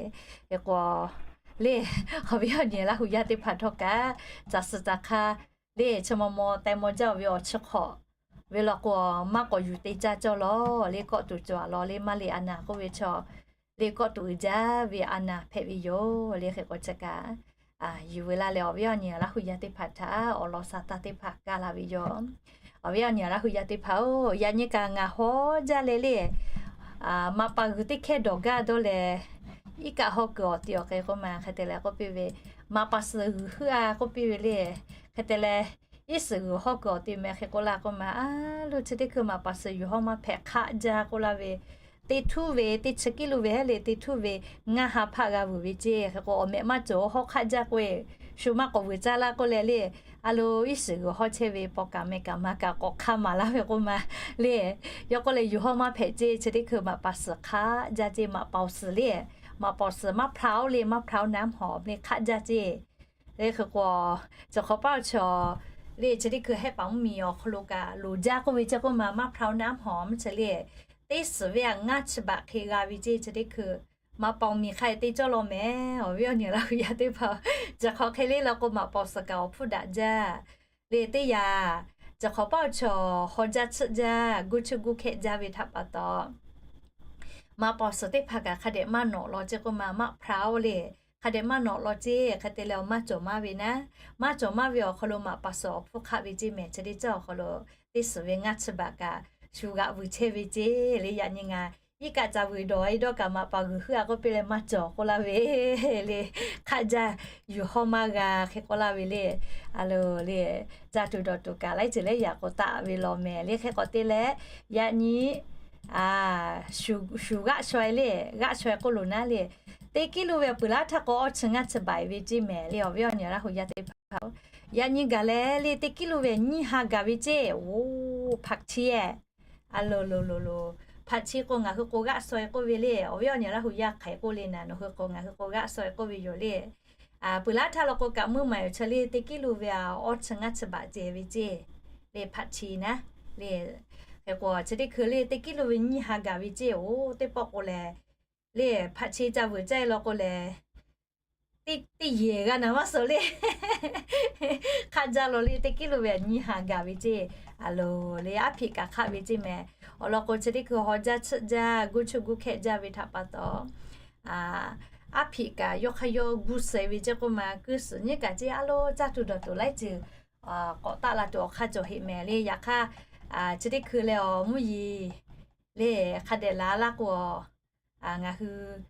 Hk'e k'o le, awˬ viˉ awˬ nyi Laˇ hu yaˇ teˇ hpaˍ htawˇ kaꞈ, caˬ suhˍ caˬ hk'a le chi maw maw teh maw jaˇ-oˬ ve awˬ chi hk'awꞈ ve law k'o, maˇ k'awꞈ yuˬ te caˇ cawˇ lawˬ le. Kawˆ tuˬ cawˬ a law le, maˇ le a naˍ k'oˆ ve chaw le, kawˆ tuˬ uiˍ jaˇ ve a naˍ hpehꞈ ve yoˬ le. Hk'e k'o chi kaꞈ yuˬ veu laˇ leh, awˬ viˉ awˬ nyi Laˇ hu yaˇ teˇ hpaˍ htaꞈ awˬ lawn sa taˇ teˇ hpaˍ kaˇ laˇ ve yoˬ. Awˬ viˉ awˬ nyi Laˇ hu yaˇ teˇ hpaˍ-oˬ, yaꞈ nyi kaꞈ ngaˬ hawˉ jaˇ leh le, maꞈ paˍ g'uiˬ teˇ hkehˇ dawˬ gaˇ dawˇ leh, iˉ kaˆ hawˉ kuiˬ awˬ te awˬ hk'e k'oˆ ma hk'e te leh k'oˆ piˇ ve, maꞈ paˍ suhˍ g'uiˬ heuˆ a k'oˆ piˇ ve le, hk'e te leh iˉ suhˍ g'uiˬ hawˉ kuiˬ awˬ te meh hk'e k'oˆ laˇ k'oˆ ma, a lo chi teˇ hkui maꞈ paˍ suhˍ yuˬ hawˉ maˇ hpehꞈ hk'aˆ jaˇ k'oˆ laˇ ve, teˇ htuˉ ve teˇ chi kiˇ lo ve heˉ le teˇ htuˉ ve ngaˇ ha hpaˆ g'a vuiˬ ve ceˇ. Hk'e k'o awˬ mehꞈ maˇ cawˬ hawˉ hk'aˆ jaˇ k'oˆ-e, shu maˇ k'awꞈ vuiˬ caˇ laˇ k'oˆ leh le, a lo iˉ suhˍ g'uiˬ hawˉ chehˇ ve paw kaꞈ meh kaꞈ ma kaꞈ k'awꞈ hk'aˇ maˍ laˇ ve k'oˆ ma le, yawˇ k'oˆ leh yuˬ hawˉ maˇ hpehꞈ ceˇ. Chi teˇ hkui maꞈ paˍ suhˍ hk'aˆ jaˇ ceˇ, maꞈ paˍ awˬ suhˍ le, maꞈ paˍ awˬ suhˍ มะพร้าว le มะพร้าวน้ำหอม le hk'aˆ jaˇ ceˇ. Le hk'e k'o, cawˬ hk'awꞈ paˆ awˬ chaw le chi teˇ hkui hehˆ paˍ mvuhˇ miˬ awˬ hk'aw lo kaꞈ loˍ jaˇ k'oˆ ve ceˇ k'oˆ ma, มะพร้าวน้ำหอม chi le, teˇ suhˍ ve aꞈ ngaˇ chi baꞈ hk'e g'a ve ceˇ. Chi teˇ hkui maꞈ paˍ awˬ miˬ hk'a-e teˇ cawˇ law meh, awˬ viˉ awˬ nyi Laˇ hu yaˇ teˇ hpaˍ, cawˬ hk'awꞈ hk'e le law k'o maꞈ paˍ awˬ suhˍ kaꞈ awˬ hpfuhˇ daꞈ jaˇ. Le teˇ yanˇ, cawˬ hk'awꞈ paˆ awˬ chaw haw jaˇ tsuhˆ jaˇ, guˇ chuˇ guˇ hkehˆ jaˇ ve htaꞈ pa taw, maꞈ paˍ awˬ suhˍ teˇ hpaˍ kaꞈ hk'a dehꞈ maˇ nawꞈ law ceˇ k'oˆ ma, มะพร้าว le, hk'a dehꞈ maˇ nawꞈ law ceˇ. Hk'e te leh awˬ maˇ cawˬ maˇ ve naˉ, maˇ cawˬ maˇ ve awˬ hk'aw lo maꞈ paˍ suhˍ awˬ hpfuhˇ hk'aˆ ve ceˇ meh. Chi teˇ cawˇ awˬ hk'aw lo teˇ suhˍ ve ngaˇ chi baꞈ kaꞈ shu g'aꞈ vuiˬ chehˇ ve ceˇ. Le yaꞈ nyi ngaˬ iˉ kaˆ ca vuiˬ dawˬ-e dawˇ kaꞈ maꞈ paˍ g'uiˬ heuˆ a k'oˆ piˇ leh maˇ cawˬ k'oˆ laˇ ve le, hk'aˆ jaˇ yuˬ hawˉ maˇ g'a hk'e k'oˆ laˇ ve le. A lo le, caˇ tuˬ dawˬ tuˬ kaꞈ laiˉ ceuˬ leh yaꞈ k'aw taˆ ve law meh. Le hk'e k'awꞈ te leh, yaꞈ nyi shu g'aˆ shaw-e le, g'aˆ shaw-e k'oˆ lo naˉ le, teˇ kiˇ lo ve peuˬ laˇ htaˇ k'o awˇ chi ngaˇ chi baꞈ-e ve ceˇ meh. Le awˬ viˉ awˬ nyi Laˇ hu yaˇ teˇ hpaˍ-oˬ, yaꞈ nyi gaˬ leh le teˇ kiˇ lo ve nyiˇ ha gaˬ ve ceˇ. Oˬ, ผักชี e, a lo lo lo lo, ผักชี k'o ngaˬ hui k'o g'aˆ shaw-e k'oˆ ve le. Awˬ viˉ awˬ nyi Laˇ hu yaˇ hk'aˬ k'oˆ le naˉ, nawˬ hui k'o ngaˬ hui k'o g'aˆ shaw-e k'oˆ ve yoˬ le. Peuˬ laˇ htaˇ law k'o kaꞈ meuˇ maˬ yoˬ. Chi le teˇ kiˇ lo ve a awˇ chi ngaˇ chi baꞈ ceh ve ceˇ. Le ผักชี naˉ le, hk'e k'o chi teˇ hkui le teˇ kiˇ lo ve nyiˇ ha gaˬ ve ceˇ. Oˬ, teˇ pawˆ k'o lehˬ le ผักชี ca vuiˬ caˇ-e law k'o lehˬ, teˇ yehˬ g'a naˍ maˇ suhˍ le, hk'aˆ jaˇ law le teˇ kiˇ lo ve nyiˇ ha gaˬ ve ceˇ. A lo le aˉ hpiꞈ kaꞈ hk'aˆ ve ceˇ meh. Awˬ lawn k'o chi teˇ hkui haw jaˇ tsuhˆ jaˇ, guˇ chuˇ guˇ hkehˆ jaˇ ve htaꞈ pa taw, aˉ hpiꞈ kaꞈ yawˇ hk'aˇ yawˇ gu suhˍ ve ceˇ k'oˆ ma, kuiˇ suhˍ nyiˉ kaꞈ ceˇ a lo caˇ tuˬ dawˬ tuˬ laiˉ ceuˬ k'awꞈ taˆ la tuˬ awˬ hk'aˇ cawˬ heˆ meh le. Yaꞈ hk'aˇ, chi teˇ hkui leh awˬ mvuhˇ yeˬ le hk'a dehꞈ la laˇ k'o, ngaˬ hui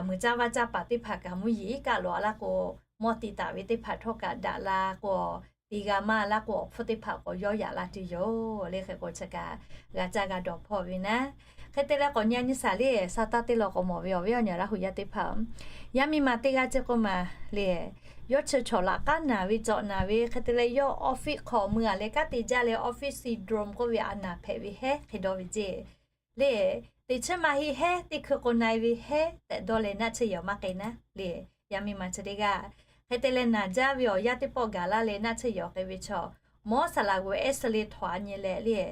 mui caˇ vaˇ caˇ paˍ teˇ hpaˍ kaꞈ mvuhˇ yeˬ iˉ kaˆ loꞈ-a laˇ k'o, mawˇ te taˍ ve teˇ hpaˍ htawˇ kaꞈ daꞈ la k'o, te g'a maˇ laˇ k'o, awˬ hpfuhˇ teˇ hpaˍ k'awꞈ yawˇ yaꞈ la tuˬ yoˬ le. Hk'e k'o chi kaꞈ g'a caˇ g'a dawˬ hpawˇ ve naˉ. Hk'e te leh k'awꞈ nyi a nyi shaˍ le, sa taˇ teˇ law k'awꞈ mawˬ ve awˬ viˉ awˬ nyi Laˇ hu yaˇ teˇ hpaˍ, yaˇ miˇ ma teˇ g'aˇ ceˇ k'oˆ ma le, yawˇ chi chaw laꞈ k'aˉ naˬ ve cawꞈ naˬ ve hk'e te leh yawˇ office hk'aw mui-a leh kanˉ te jaˇ leh office syndrome k'oˆ ve a naˬ hpehꞈ ve hehˉ hk'e dawˇ ve ceˇ. Le, teˇ chiˉ maˇ heˆ hehˉ, teˇ hkui k'o na-e ve hehˉ tehꞈ dawˇ leh naˆ tsuhˇ yehˬ maˇ k'ai naˉ le. Yaˇ miˇ ma chi teˇ g'aˇ hk'e te leh naˬ jaˇ ve awˬ yanˇ teˇ pawˆ gaˬ laˇ leh naˆ tsuhˇ yehˬ k'ai ve chaw, mawˇ saˍ laꞈ g'uiˬ ehˉ suh le htawnˍ a nyi leh le,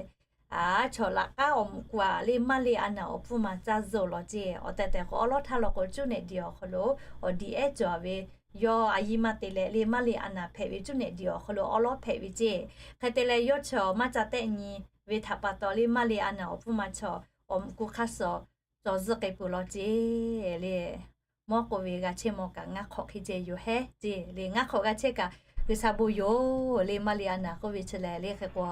a chaw laꞈ k'aˉ awˬ mvuhꞈ ku-a le maˇ le a naˬ awˬ pfuhˇ ma caˇ zuhˆ law ceˇ. Awˬ tehˬ tehˬ k'o awˉ lawˉ htaˇ law k'o cuˇ nehꞈ diˬ awˬ hk'aw lo awˬ diꞈ ehˉ cawˬ ve, yawˇ a yiˇ maˇ te leh le maˇ le a naˬ hpehꞈ ve cuˇ nehꞈ diˬ awˬ hk'aw lo awˉ lawˉ hpehꞈ ve ceˇ. Hk'e te leh yawˇ chaw maˇ ca tehˆ nyi ve htaꞈ pa taw le maˇ le a naˬ awˬ pfuhˇ ma chaw awˬ mvuhꞈ ku hk'aˇ suh cawˬ zuhˆ k'ai peuˬ law ceˇ le. Mawˇ k'oˆ ve g'a chehˇ maw kaꞈ ngaˇ hk'awꞈ hk'e ceh yoˬ hehˉ ceˇ le. Ngaˇ hk'awꞈ g'a chehˇ kaꞈ G'uiˬsha bon yoˬ le maˇ le a naˬ k'oˆ ve chi lehˬ le. Hk'e k'o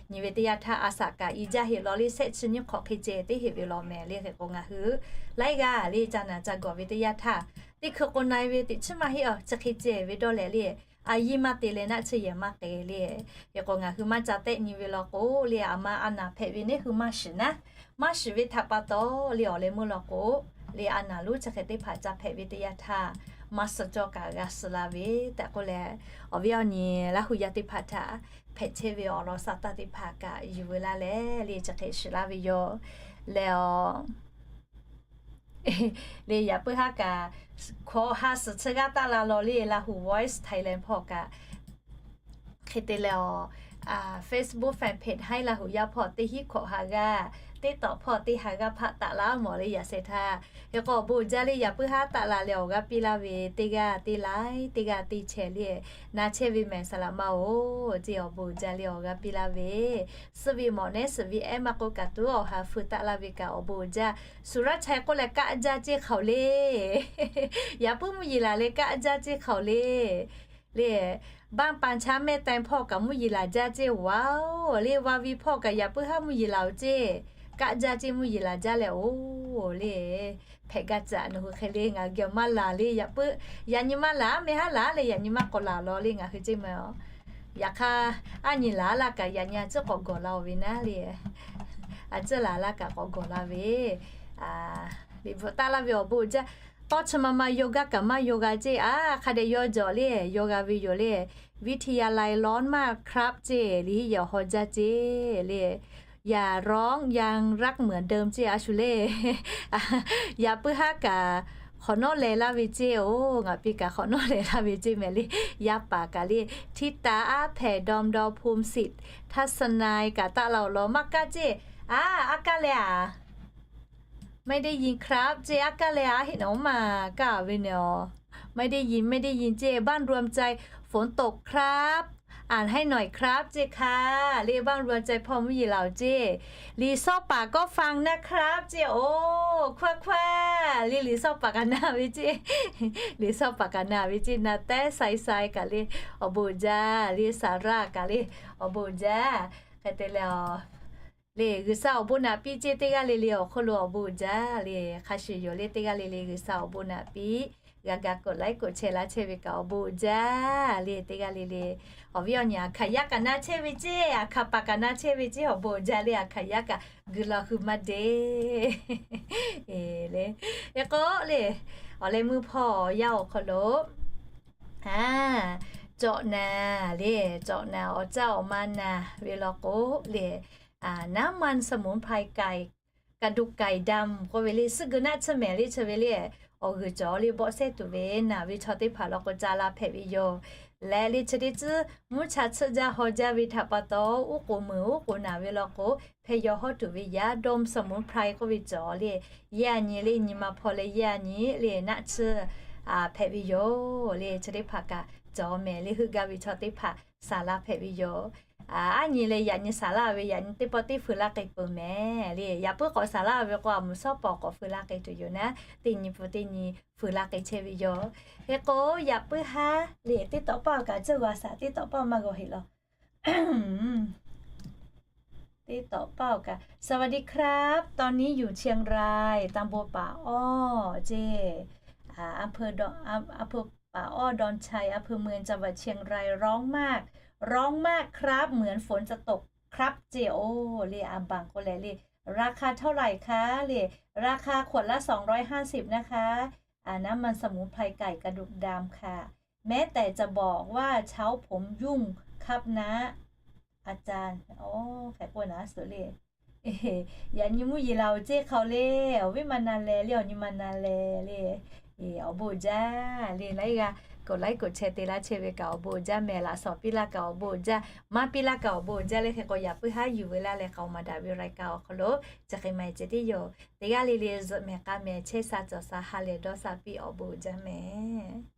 nyi ve teˇ yanˇ htaˇ a shaꞈ kaꞈ i jaˇ heˆ law le shehˆ chi nyiˇ hk'awꞈ hk'e ceh teˇ heˆ ve law meh le. Hk'e k'o ngaˬ hui laiˉ g'aˇ le ca naˬ ca gawˬ ve teˇ yanˇ htaˇ, teˇ hkui k'o na-e ve teˇ chiˉ maˇ heˆ a chi hk'e ceh ve dawˇ leh le, a yiˇ maˇ te leh naˆ tsuhˇ yehˬ maˇ k'ai le. Hk'e k'o ngaˬ hui maˇ ca tehˆ nyi ve law k'o le a ma a naˬ hpehꞈ ve neˉ hui maˇ shiˍ naˉ. Maˇ shiˍ ve htaꞈ pa taw le awˬ leh meuˇ law k'o le a naˬ lonˉ chi hk'e teˇ hpaˍ ca hpehꞈ ve teˇ yanˇ htaˇ, maˇ suh cawˇ kaꞈ g'a suh la ve tehꞈ k'oˆ leh, awˬ viˉ awˬ nyi Laˇ hu yaˇ teˇ hpaˍ htaꞈ hpehꞈ chehˇ ve awˬ lawn sa taˇ teˇ hpaˍ kaꞈ yuˬ veu laˇ leh le chi hk'e shiˍ laˇ ve yoˬ. Leh a le yaꞈ puiˉ haˉ kaꞈ hkawꞈ ha suhˍ chi g'aˇ taˇ la law le Laˇ hu Voice Thailand hpawˇ kaꞈ hk'e te leh a Facebook fan page haiˉ Laˇ hu yaˇ hpawˇ teˇ hinˉ hkawꞈ ha g'aˇ Teˇ tawꞈ hpawˇ teˇ ha g'aˇ hpaˆ taˆ laˇ mawˬ le yaꞈ shehˍ htaˇ. Hk'e k'o awˬ bon uiˍ jaˇ le, yaꞈ puiˉ haˉ taˆ la leh awˬ g'aˇ piˇ laˇ ve, teˇ g'aˇ teˇ laiˉ, teˇ g'aˇ teˇ chehˇ le, na chehˇ ve mehˍ saˍ laꞈ ma-oˬ ceˇ, awˬ bon uiˍ jaˇ le awˬ g'aˇ piˇ laˇ ve. Suh ve mawꞈ nehˉ suhˍ ve ehˉ maˇ k'oˆ kaꞈ tuˬ awˬ ha feu taˆ laˇ ve kaꞈ awˬ bon uiˍ jaˇ. Suˍraˍchaiˇ k'oˆ leh kaˆ jaˇ ceˇ hk'aoˬ le. Yaꞈ puiˉ mvuhˇ yeˬ laˬ leh kaˆ jaˇ ceˇ hk'aoˬ le. Le, บ้านป่าช้าแม่แตง hpawˇ kaꞈ mvuhˇ yeˬ laˬ jaˇ ceˇ, waˬ-oˬ le, วาวี hpawˇ kaꞈ yaꞈ puiˉ haˉ mvuhˇ yeˬ laˬ-oˬ ceˇ, kaˆ jaˇ ceˇ mvuhˇ yeˬ laˬ jaˇ leh-oˬ le. Hpehꞈ gaˇ caꞈ nawˬ hui hk'e le, ngaˬ hui geh maˇ laˬ le, yaꞈ puiˉ yaꞈ nyi maˇ laˬ, mehˆ haˉ laˬ le, yaꞈ nyi maˇ k'awꞈ laˬ law le ngaˬ hui ceˇ mehˍ-oˬ. Yaꞈ hk'aˇ, aˉ nyi laˬ laˇ kaꞈ yaꞈ nyi a ciˉ k'awꞈ gawˬ la-oˬ ve naˉ le. A ciˉ laˬ laˇ kaꞈ k'awꞈ gawˬ la ve. Liꞈ bvuhꞈ taˆ laˇ ve awˬ bon uiˍ jaˇ. Tawˇ chi ma ma yaw gaˇ kaꞈ maˇ yaw g'a ceˇ, a hk'a dehꞈ yaw jawˬ le, yaw g'a ve yoˬ le. วิทยาลัยร้อนมากครับ ceˇ, liꞈ hiˉ yehˬ haw jaˇ ceˇ le. อย่าร้องยังรักเหมือนเดิม ceˇ a shu le. Yaꞈ puiˉ haˉ kaꞈ hk'awꞈ nawˉ leh laˇ ve ceˇ-oˬ, ngaˬ piˇ kaꞈ hk'awꞈ nawˉ leh laˇ ve ceˇ mehˍ le. Yaˇ paˍ kaꞈ le, ทิตา อาแผะ ดอม ดอ ภูมิสิทธิ์ ทัศนัย kaꞈ taˆ la-oˬ law maˇ kaˇ ceˇ. A, aˉ kaˇ leh a, ไม่ได้ยินครับ ceˇ, aˉ kaˇ leh a heˆ nawˉ maˇ kaˇ ve ne-oˬ. ไม่ได้ยิน ไม่ได้ยิน ceˇ, บ้านรวมใจ ฝนตกครับ อ่านให้หน่อยครับ ceˇ hk'aˇ le, บ้านรวมใจ hpawˇ mvuhˇ yeˬ laˬ-oˬ ceˇ. Liꞈ shawˉ paˍ ก็ฟังนะครับ ceˇ, oˬ, hkuaˇ hkuaˇ le, liꞈ shawˉ paˍ kaꞈ na ve ceˇ. Liꞈ shawˉ paˍ kaꞈ na ve ceˇ, na tehˉ sai sai kaꞈ le, awˬ bon uiˍ jaˇ le, Saˍraˆ kaꞈ le, awˬ bon uiˍ jaˇ. Hk'e te leh le, G'uiˬsha awˬ bon naꞈ piˇ ceˇ, teˇ g'aˇ le le awˬ hk'oˆ lo awˬ bon uiˍ jaˇ le. Hk'a shuˍ yoˬ le, teˇ g'aˇ le le G'uiˬsha awˬ bon naꞈ piˇ. G'a ga กดไลค์ กดแชร์ laˇ chehˇ ve kaꞈ awˬ bon uiˍ jaˇ le, teˇ g'aˇ le le. Awˬ viˉ awˬ nyi a hkaˍ yaˇ kaꞈ na chehˇ ve ceˇ, a hkaˍ paˍ kaꞈ na chehˇ ve ceˇ, awˬ bon uiˍ jaˇ le, a hkaˍ yaˇ kaꞈ guiˬ la hui maˇ deˇ le. Hk'e k'o le, awˬ leh meuˇ hpawˇ yaˇ awˬ hk'aw lo a, cawꞈ na le, cawꞈ na awˬ caˇ awˬ ma na ve law k'o le, น้ำมันสมุนไพรไก่ กระดูกไก่ดำ k'oˆ ve le, suhˉ geu naˆ tsuhˇ mehˍ le chi ve le, awˬ g'uiˬ cawˬ le bawˆ sehˉ tuˬ ve naˬ ve chaw teˇ hpaˍ law k'o ca la hpehꞈ ve yoˬ. Leh le chi teˇ tcuhˉ mvuhˇ cha tsuhˆ jaˇ haw jaˇ ve htaꞈ pa taw, uˉ k'oˍ meuˍ uˉ k'oˍ naˬ ve law k'o, hpeh yaw hawˉ tuˬ ve yaˇ ดมสมุนไพร k'oˆ ve cawˬ le, yaˇ nyi le nyi ma hpaw leh yaˇ nyi le naˆ tsuhˇ hpehꞈ ve yoˬ le, chi teˇ hpaˍ kaꞈ cawˬ mehˍ le, heuˆ gaˇ ve chaw teˇ hpaˍ saˍ laˇ hpehꞈ ve yoˬ. Aˉ nyi leh yaꞈ nyi saˍ laˇ ve, yaꞈ nyi teˇ pawˆ teˇ feu laˇ k'ai peuˬ mehˍ le. Yaꞈ puiˉ k'awꞈ saˍ laˇ ve k'o, a mvuhˬ shawˉ pawˍ k'awꞈ feu laˇ k'ai tuˬ yoˬ naˉ, teˇ nyi pun teˇ nyi feu laˇ k'ai chehˇ ve yoˬ. Hk'e k'o, yaꞈ puiˉ haˉ le teˇ tawꞈ paˇ kaꞈ ceuˬ g'a saˍ, teˇ tawꞈ paˇ maˇ g'a heˆ law. Teˇ tawꞈ paˇ kaꞈ สวัสดีครับ ตอนนี้อยู่เชียงราย ตำบลป่าอ้อ เจ้ อำเภอดอน อำเภอป่าอ้อ ดอนชัย อำเภอเมือง จังหวัดเชียงราย ร้อนมากครับ เหมือนฝนจะตกครับ เจ้ โอ le, a baˬ k'o leh le, ราคาเท่าไหร่คะ le, ราคาขวดละสองร้อยห้าสิบนะคะ น้ำมันสมุนไพรไก่กระดูกดำค่ะ แม้แต่จะบอกว่าเช้าผมยุ่งครับนะ อาจารย์ Hk'e k'o naˉ suhˍ le, yaꞈ nyi mvuhˇ yeˬ laˬ-oˬ ceˇ hk'aoˬ le, awˬ viˉ maˇ na leh le, awˬ nyi maˇ na leh le, awˬ bon uiˍ jaˇ le. Laiˉ g'aˇ กดไลค์ กดแชร์ te laˇ chehˇ ve kaꞈ awˬ bon uiˍ jaˇ mehˍ, laꞈ shawnˍ piˇ laˇ kaꞈ awˬ bon uiˍ jaˇ, maˇ piˇ laˇ kaꞈ awˬ bon uiˍ jaˇ le. Hk'e k'o yaꞈ puiˉ haˉ yuˬ ve laˇ leh k'aoˍ maˍ daꞈ ve รายการ awˬ hk'aw lo chi hk'e maˇ heˆ ceh tiˉ yoˬ. Teˇ g'aˇ le le zuhꞈ mehˍ k'a mehˍ chehˇ sha cawˬ sha ha lehˬ dawˇ sha piˇ awˬ bon uiˍ jaˇ mehˍ.